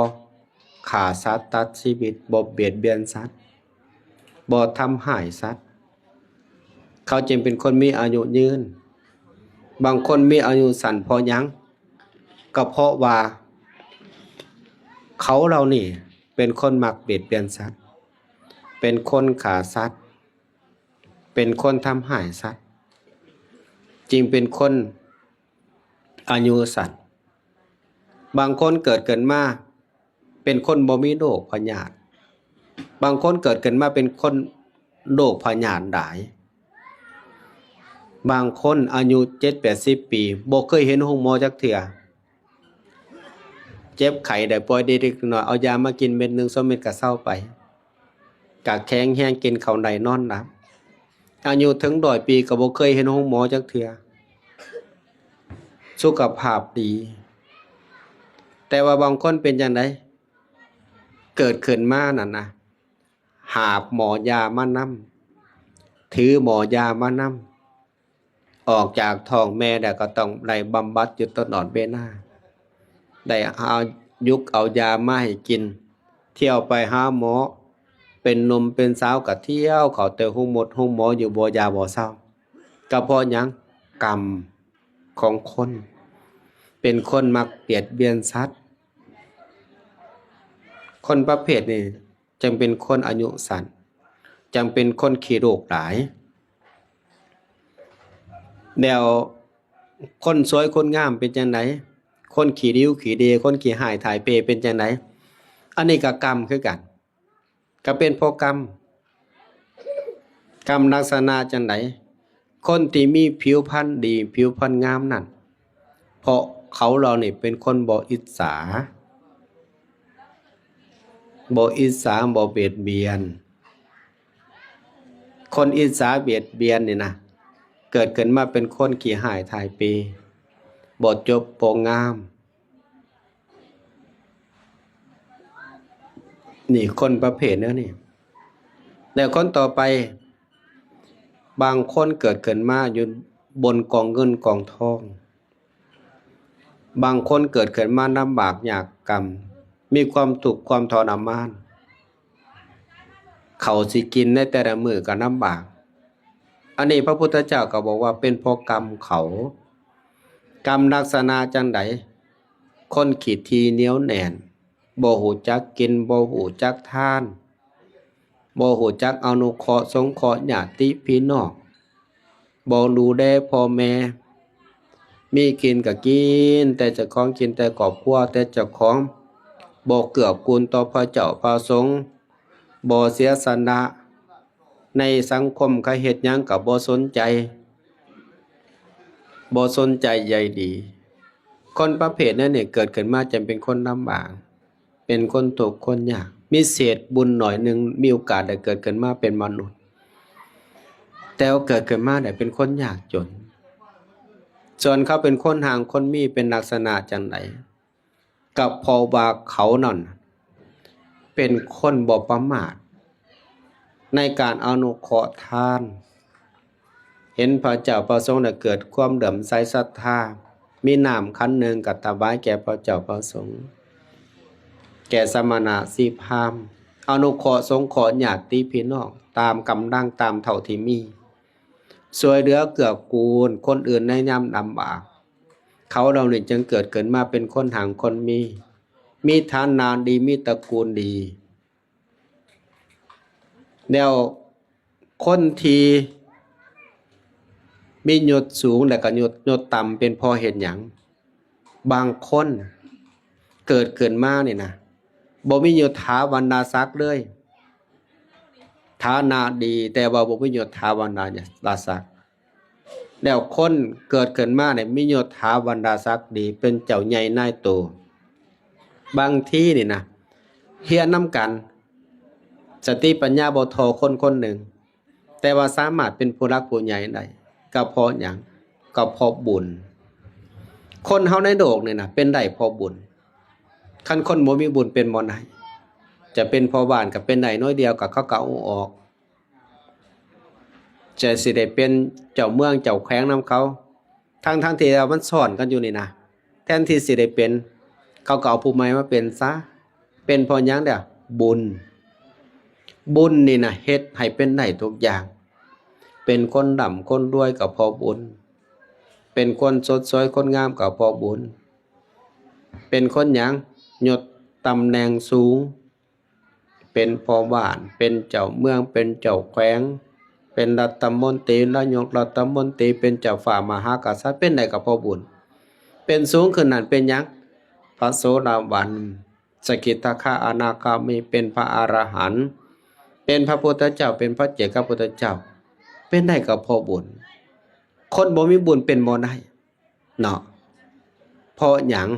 ຂ້າສັດຕັດຊີວິດ, ບໍ່ບຽດບຽນສັດ, ບໍ່ທຳຮ້າຍສັດ. ເຂົາຈຶ່ງເປັນຄົນມີອາຍຸຍືນ. ບາງຄົນມີອາຍຸສັ້ນເພາະຫຍັງ? ກໍເພາະວ່າເຂົາເຫຼົ່ານີ້ເປັນຄົນມັກບຽດບຽນສັດ, ເປັນຄົນຂ້າສັດ, ເປັນຄົນທຳຮ້າຍສັດ, ຈຶ່ງເປັນຄົນອາຍຸສັ້ນ. ບາງຄົນເກີດຂຶ້ນມາ ເປັນຄົນບໍ່ມີໂລກພະຍາດ. ບາງຄົນເກີດຂຶ້ນມາເປັນຄົນໂລກພະຍາດຫຼາຍ. ບາງຄົນອາຍຸເຈັດແປດສິບປີ ບໍ່ເຄີຍເຫັນໂຮງໝໍຈັກເທື່ອ. ເຈັບໄຂ້ໄດ້ປ່ອຍເດັກໆນ້ອຍ ເອົາຢາມາກິນເມັດໜຶ່ງສອງເມັດກໍເຊົາໄປ. ກະແຂງແຮງ ກິນເຂົ້າໄດ້ນອນຫຼັບ. ອາຍຸເຖິງຮ້ອຍປີກະບໍ່ເຄີຍເຫັນໂຮງໝໍຈັກເທື່ອ ສຸຂະພາບດີ. ແຕ່ວ່າບາງຄົນເປັນຈັ່ງໃດ? ເກີດຂຶ້ນມານັ້ນນະ ຫາບໝໍ້ຢາມານຳ ຖືໝໍ້ຢາມານຳ ອອກຈາກທ້ອງແມ່ແລ້ວກໍຕ້ອງໄດ້ບຳບັດຢູ່ຕະຫຼອດເວລາ ໄດ້ເອົາ ຢຸກເອົາຢາມາໃຫ້ກິນ ທ່ຽວໄປຫາໝໍ ເປັນໜຸ່ມເປັນສາວກໍທ່ຽວເຂົ້າແຕ່ໂຮງໝົດໂຮງໝໍຢູ່ບໍ່ຢ່າບໍ່ເຊົາ. ກໍເພາະຫຍັງ? ກຳຂອງຄົນ ເປັນຄົນມັກບຽດບຽນສັດ. ຄົນປະເພດນີ້ ຈັ່ງເປັນຄົນອາຍຸສັ້ນ ຈັ່ງເປັນຄົນຂີ້ໂລກຫຼາຍ. ແລ້ວຄົນສວຍຄົນງາມເປັນຈັ່ງໃດ? ຄົນຂີ້ລິ້ວຂີ້ເດ ຄົນຂີ້ຮ້າຍຖ່າຍເປເປັນຈັ່ງໃດ? ອັນນີ້ກໍກຳຄືກັນ ກໍເປັນເພາະກຳ. ກຳລັກສະນະຈັ່ງໃດ? ຄົນທີ່ມີຜິວພັນດີ ຜິວພັນງາມນັ້ນ ເພາະເຂົາເຫຼົ່ານີ້ເປັນຄົນບໍ່ອິດສາ ບໍ່ອິດສາ ບໍ່ບຽດບຽນ. ຄົນອິດສາບຽດບຽນນີ້ນະ ເກີດຂຶ້ນມາເປັນຄົນຂີ້ຮ້າຍຖ່າຍເປ ບໍ່ຈົບບໍ່ງາມ. ນີ້ຄົນປະເພດແນວນີ້. ແລ້ວຄົນຕໍ່ໄປ ບາງຄົນເກີດຂຶ້ນມາຢູ່ບົນກອງເງິນກອງທອງ ບາງຄົນເກີດຂຶ້ນມາລຳບາກຍາກກຳ ມີຄວາມທຸກຄວາມທໍລະມານ ເຂົ້າຊິກິນໃນແຕ່ລະມື້ກໍລຳບາກ. ອັນນີ້ພະພຸດທະເຈົ້າກໍບອກວ່າເປັນເພາະກຳເຂົາ. ກຳລັກສະນະຈັ່ງໃດ? ຄົນຂີ້ຖີ່ໜຽວແໜ້ນ ບໍ່ຮູ້ຈັກກິນ ບໍ່ຮູ້ຈັກທານ ບໍ່ຮູ້ຈັກອະນຸເຄາະສົງເຄາະຍາດຕິພີ່ນ້ອງ ບໍ່ດູແລພໍ່ແມ່ ມີກິນກໍກິນແຕ່ເຈົ້າຂອງ ກິນແຕ່ຄອບຄົວແຕ່ເຈົ້າຂອງ ບໍ່ເກື້ອກູນຕໍ່ພະເຈົ້າພະສົງ ບໍ່ເສຍສະຫຼະ ໃນສັງຄົມເຂົາເຮັດຫຍັງກໍບໍ່ສົນໃຈ ບໍ່ສົນໃຈໃຍດີ. ຄົນປະເພດແນວນີ້ເກີດຂຶ້ນມາຈະເປັນຄົນລຳບາກ ເປັນຄົນທຸກຄົນຍາກ ມີເສດບຸນໜ້ອຍໜຶ່ງ ມີໂອກາດໄດ້ເກີດຂຶ້ນມາເປັນມະນຸດ ແຕ່ວ່າເກີດຂຶ້ນມາໄດ້ເປັນຄົນຍາກຈົນ. ສ່ວນເຂົາເປັນຄົນຮັ່ງຄົນມີເປັນລັກສະນະຈັ່ງໃດ? ກໍເພາະວ່າເຂົານັ້ນເປັນຄົນບໍ່ປະໝາດໃນການອະນຸເຄາະທານ. ເຫັນພະເຈົ້າພະສົງແລ້ວເກີດຄວາມເຫຼື້ອມໃສສັດທາ ມີນ້ຳຂັນໜຶ່ງກໍຖວາຍແກ່ພະເຈົ້າພະສົງ ແກ່ສະມະນະຊີພາມ ອະນຸເຄາະສົງເຄາະຍາດຕິພີ່ນ້ອງຕາມກຳລັງຕາມເທົ່າທີ່ມີ ຊ່ວຍເຫຼືອເກື້ອກູນຄົນອື່ນໃນຍາມລຳບາກ. ເຂົາເຫຼົ່ານີ້ຈຶ່ງເກີດຂຶ້ນມາເປັນຄົນຮັ່ງຄົນມີ ມີຖານະດີ ມີຕະກູນດີ. ແລ້ວຄົນທີ່ມີຍົດສູງ ແລ້ວກໍຍົດ ຍົດຕ່ຳເປັນເພາະເຫດຫຍັງ? ບາງຄົນເກີດຂຶ້ນມານີ້ນະ ບໍ່ມີຍົດຖາບັນດາສັກເລີຍ ຖານະດີ ແຕ່ວ່າບໍ່ມີຍົດຖາບັນດາສັກ. ແລ້ວຄົນເກີດຂຶ້ນມານີ້ມີຍົດຖາບັນດາສັກດີ ເປັນເຈົ້າໃຫຍ່ນາຍໂຕ ບາງທີນີ້ນະ ຮຽນນຳກັນ ສະຕິປັນຍາບໍ່ທໍ່ຄົນຄົນໜຶ່ງ ແຕ່ວ່າສາມາດເປັນຜູ້ຫຼັກຜູ້ໃຫຍ່ໄດ້ ກໍເພາະຫຍັງ? ກໍເພາະບຸນ. ຄົນເຮົາໃນໂລກນີ້ນະ ເປັນໄດ້ເພາະບຸນ. ຄັນຄົນບໍ່ມີບຸນເປັນບໍ່ໄດ້. ຈະເປັນພໍ່ບ້ານກໍເປັນໄດ້ໜ້ອຍດຽວ ກໍເຂົາກໍເອົາອອກ. ຈະຊິໄດ້ເປັນເຈົ້າເມືອງເຈົ້າແຂວງນຳເຂົາ ທັງໆທີ່ວ່າມັນຊ້ອນກັນຢູ່ນີ້ນະ ແທນທີ່ຊິໄດ້ເປັນ ເຂົາກໍເອົາຜູ້ໃໝ່ມາເປັນຊະ. ເປັນເພາະຫຍັງເດ? ບຸນ. ບຸນນີ້ນະເຮັດໃຫ້ເປັນໄດ້ທຸກຢ່າງ. ເປັນຄົນລ່ຳຄົນລວຍກໍເພາະບຸນ. ເປັນຄົນສົດສວຍຄົນງາມກໍເພາະບຸນ. ເປັນຄົນຫຍັງ? ຍົດຕຳແໜ່ງສູງ. ເປັນພໍ່ບ້ານ ເປັນເຈົ້າເມືອງ ເປັນເຈົ້າແຂວງ ເປັນລັດຖະມົນຕີ ນາຍົກລັດຖະມົນຕີ ເປັນເຈົ້າຟ້າມະຫາກະສັດ ເປັນໄດ້ກໍເພາະບຸນ. ເປັນສູງຂຶ້ນນັ້ນເປັນຫຍັງ? ພະໂສດາບັນ ສະກິດທາຄາ ອະນາຄາມີ ເປັນພະອະລະຫັນ ເປັນພະພຸດທະເຈົ້າ ເປັນພະເຈກະພຸດທະເຈົ້າ ເປັນໄດ້ກໍເພາະບຸນ. ຄົນບໍ່ມີບຸນເປັນບໍ່ໄດ້ເນາະ. ເພາະຫຍັງ?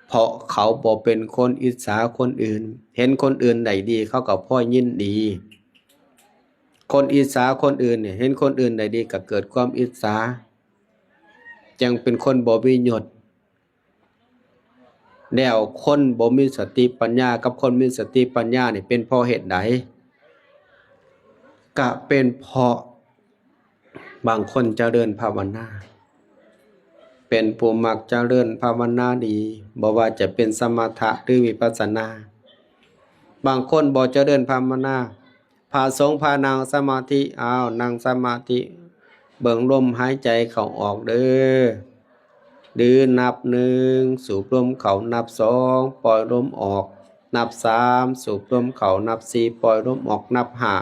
ເພາະເຂົາບໍ່ເປັນຄົນອິດສາຄົນອື່ນ. ເຫັນຄົນອື່ນໄດ້ດີ ເຂົາກໍພໍຍິນດີ. ຄົນອິດສາຄົນອື່ນນີ້ ເຫັນຄົນອື່ນໄດ້ດີກໍເກີດຄວາມອິດສາ, ຈັ່ງເປັນຄົນບໍ່ມີຍົດ. ແລ້ວຄົນບໍ່ມີສະຕິປັນຍາກັບຄົນມີສະຕິປັນຍານີ້ເປັນເພາະເຫດໃດ? ກະເປັນເພາະບາງຄົນຈະເລີນພາວະນາ, ເປັນຜູ້ມັກຈະເລີນພາວະນາດີ, ບໍ່ວ່າຈະເປັນສະມະຖະ ຫຼື ວິປັດສະນາ. ບາງຄົນບໍ່ຈະເລີນພາວະນາ, ພະສົງພານັ່ງສະມາທິ, ອ້າວ ນັ່ງສະມາທິ ເບິ່ງລົມຫາຍໃຈເຂົ້າອອກເດີ້. ຫຼື ນັບໜຶ່ງ ສູບລົມເຂົ້າ, ນັບສອງ ປ່ອຍລົມອອກ, ນັບສາມ ສູບລົມເຂົ້າ, ນັບສີ່ ປ່ອຍລົມອອກ, ນັບຫ້າ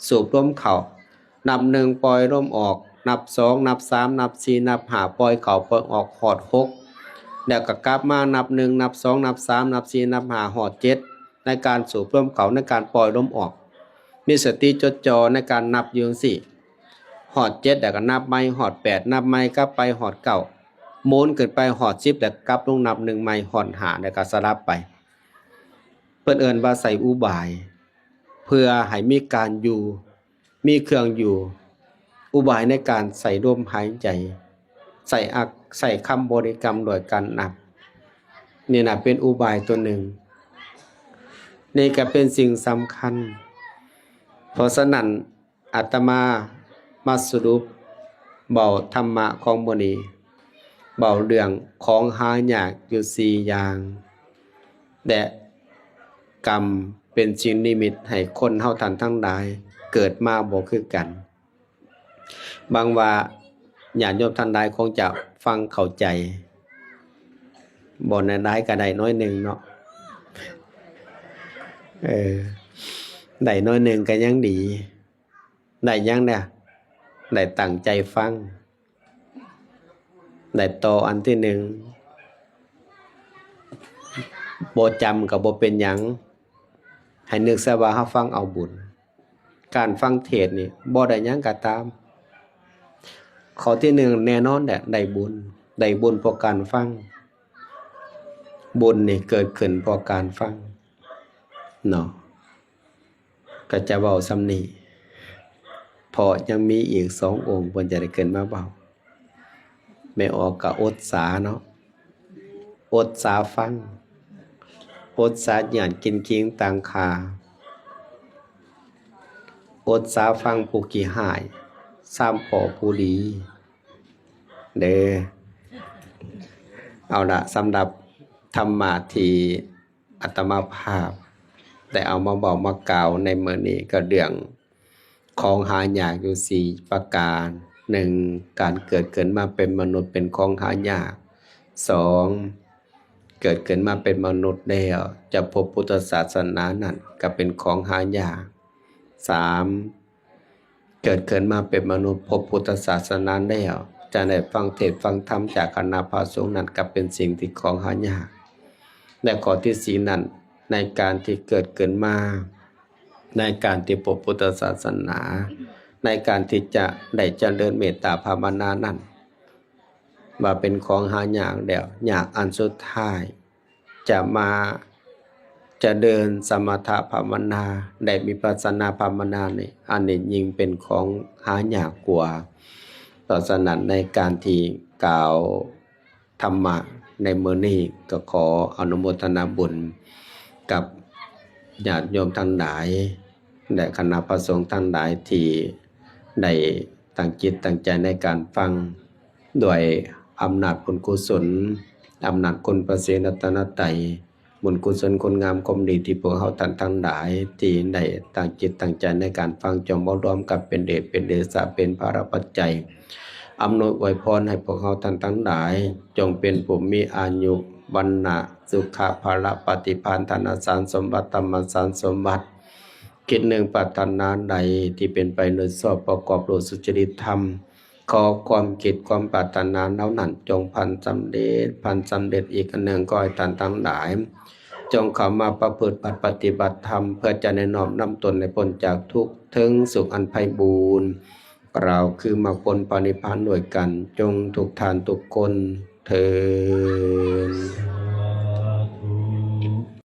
ສູບລົມເຂົ້າ, ນັບໜຶ່ງ ປ່ອຍລົມອອກ, ນັບສອງ ນັບສາມ ນັບສີ່ ນັບຫ້າ ປ່ອຍເຂົ້າ ປ່ອຍອອກ ຮອດຫົກ ແລ້ວກໍກັບມານັບໜຶ່ງ ນັບສອງ ນັບສາມ ນັບສີ່ ນັບຫ້າ ຮອດເຈັດ ໃນການສູບລົມເຂົ້າ ໃນການປ່ອຍລົມອອກ. ມີສະຕິຈົດຈ່ອໃນການນັບຢູ່ຈັ່ງຊີ້. ຮອດເຈັດແລ້ວກໍນັບໃໝ່, ຮອດແປດນັບໃໝ່, ກັບໄປຮອດເກົ້າ, ໝູນຂຶ້ນໄປຮອດສິບ ແລ້ວກັບລົງນັບໜຶ່ງໃໝ່, ຮອດຫ້າ ແລ້ວກໍສະຫຼັບໄປ. ເພິ່ນເອີ້ນວ່າໃຊ້ອຸບາຍ ເພື່ອໃຫ້ມີການຢູ່ ມີເຄື່ອງຢູ່, ອຸບາຍໃນການໃສ່ລົມຫາຍໃຈ, ໃສ່ອັກ ໃສ່ຄຳບໍລິກຳດ້ວຍການນັບ. ນີ້ນະເປັນອຸບາຍຕົວໜຶ່ງ. ນີ້ກໍເປັນສິ່ງສຳຄັນ. ເພາະສະນັ້ນ ອາດຕະມາມາສະຫຼຸບເວົ້າທຳມະຂອງມື້ນີ້, ເວົ້າເລື່ອງຂອງຫາຍາກຢູ່ສີ່ຢ່າງ ແລະ ກຳເປັນສິ່ງນິມິດໃຫ້ຄົນເຮົາທ່ານທັງຫຼາຍເກີດມາບໍ່ຄືກັນ. ຫວັງວ່າຍາດໂຍມທ່ານຫຼາຍຄົງຈະຟັງເຂົ້າໃຈ, ບໍ່ແນວໃດກໍໄດ້ໜ້ອຍໜຶ່ງເນາະ. ເອີ ໄດ້ໜ້ອຍໜຶ່ງກໍຍັງດີ. ໄດ້ຫຍັງແດ່? ໄດ້ຕັ້ງໃຈຟັງ. ໄດ້ຕໍ່ອັນທີໜຶ່ງ, ບໍ່ຈຳກໍບໍ່ເປັນຫຍັງ, ໃຫ້ນຶກຊະວ່າເຮົາຟັງເອົາບຸນ. ການຟັງເທດນີ້ບໍ່ໄດ້ຫຍັງກໍຕາມ, ຂໍ້ທີໜຶ່ງແນ່ນອນແຫຼະ ໄດ້ບຸນ, ໄດ້ບຸນເພາະການຟັງ, ບຸນນີ້ເກີດຂຶ້ນເພາະການຟັງເນາະ. ກໍຈະເວົ້າສ່ຳນີ້ ເພາະຍັງມີອີກສອງອົງເພິ່ນຈະໄດ້ຂຶ້ນມາເວົ້າ. ແມ່ອອກກໍອົດສາເນາະ, ອົດສາຟັງ, ອົດສາຍາດກິນຄີງຕ່າງຂ້າ, ອົດສາຟັງຜູ້ຂີ້ຮ້າຍ, ຊາມພໍ້ຜູ້ດີເດີ້. ເອົາລະ, ສຳລັບທຳມະທີ່ ອາດຕະມາພາບໄດ້ເອົາມາເວົ້າມາກ່າວໃນມື້ນີ້ ກໍເລື່ອງຂອງຫາຍາກຢູ່ສີ່ປະການ. ໜຶ່ງ ການເກີດຂຶ້ນມາເປັນມະນຸດເປັນຂອງຫາຍາກ. ສອງ ເກີດຂຶ້ນມາເປັນມະນຸດແລ້ວຈະພົບພຸດທະສາສະໜານັ້ນກໍເປັນຂອງຫາຍາກ. ສາມ ເກີດຂຶ້ນມາເປັນມະນຸດພົບພຸດທະສາສະໜາແລ້ວ ຈະໄດ້ຟັງເທດຟັງທຳຈາກຄະນະພະສົງນັ້ນ ກໍເປັນສິ່ງທີ່ຂອງຫາຍາກ. ແລະ ຂໍ້ທີສີ່ນັ້ນ ໃນການທີ່ເກີດຂຶ້ນມາ ໃນການທີ່ພົບພຸດທະສາສະໜາ ໃນການທີ່ຈະໄດ້ຈະເລີນເມດຕາພາວະນານັ້ນ ວ່າເປັນຂອງຫາຍາກແລ້ວ ຍາກອັນສຸດທ້າຍ ຈະມາຈະເລີນສະມະຖະພາວະນາ ແລະ ວິປັດສະນາພາວະນານີ້ ອັນນີ້ຍິ່ງເປັນຂອງຫາຍາກກວ່າ. ເພາະສະນັ້ນ ໃນການທີ່ກ່າວທຳມະໃນມື້ນີ້ ກໍຂໍອະນຸໂມທະນາບຸນກັບຍາດໂຍມທັງຫຼາຍ ແລະ ຄະນະພະສົງທັງຫຼາຍທີ່ໄດ້ຕັ້ງຈິດຕັ້ງໃຈໃນການຟັງ ດ້ວຍອຳນາດບຸນກຸສົນ, ອຳນາດຄຸນພະສີລັດຕະນະໄຕ, ບຸນກຸສົນຄຸນງາມຄວາມດີທີ່ພວກເຮົາທ່ານທັງຫຼາຍທີ່ໄດ້ຕັ້ງຈິດຕັ້ງໃຈໃນການຟັງ ຈົ່ງມາລວມກັນເປັນເດດເປັນເດຊະ ເປັນພາລະປັດໄຈ ອຳນວຍອວຍພອນໃຫ້ພວກເຮົາທ່ານທັງຫຼາຍ ຈົ່ງເປັນຜູ້ມີອາຍຸ ວັນນະ ສຸຂະ ພະລະ ປະຕິພານ ທະນະສານສົມບັດ ທຳມະສານສົມບັດ ຄິດໜຶ່ງປາດຖະໜາໃດທີ່ເປັນໄປໂດຍຊອບປະກອບດ້ວຍສຸຈະລິດທຳ ຂໍຄວາມຄິດຄວາມປາດຖະໜາເຫຼົ່ານັ້ນ ຈົ່ງພັນສຳເລັດ, ພັນສຳເລັດ. ອີກອັນໜຶ່ງ, ຂໍໃຫ້ທ່ານທັງຫຼາຍ ຈົ່ງເຂົ້າມາປະພຶດປະຕິບັດທຳ ເພື່ອຈະໄດ້ນ້ອມນຳຕົນໃຫ້ພົ້ນຈາກທຸກ ເຖິງສຸກອັນໄພບູນ ກ່າວຄືມາພົ້ນພະນິບພານດ້ວຍກັນ ຈົ່ງທຸກທ່ານທຸກຄົນເທີ້ນ.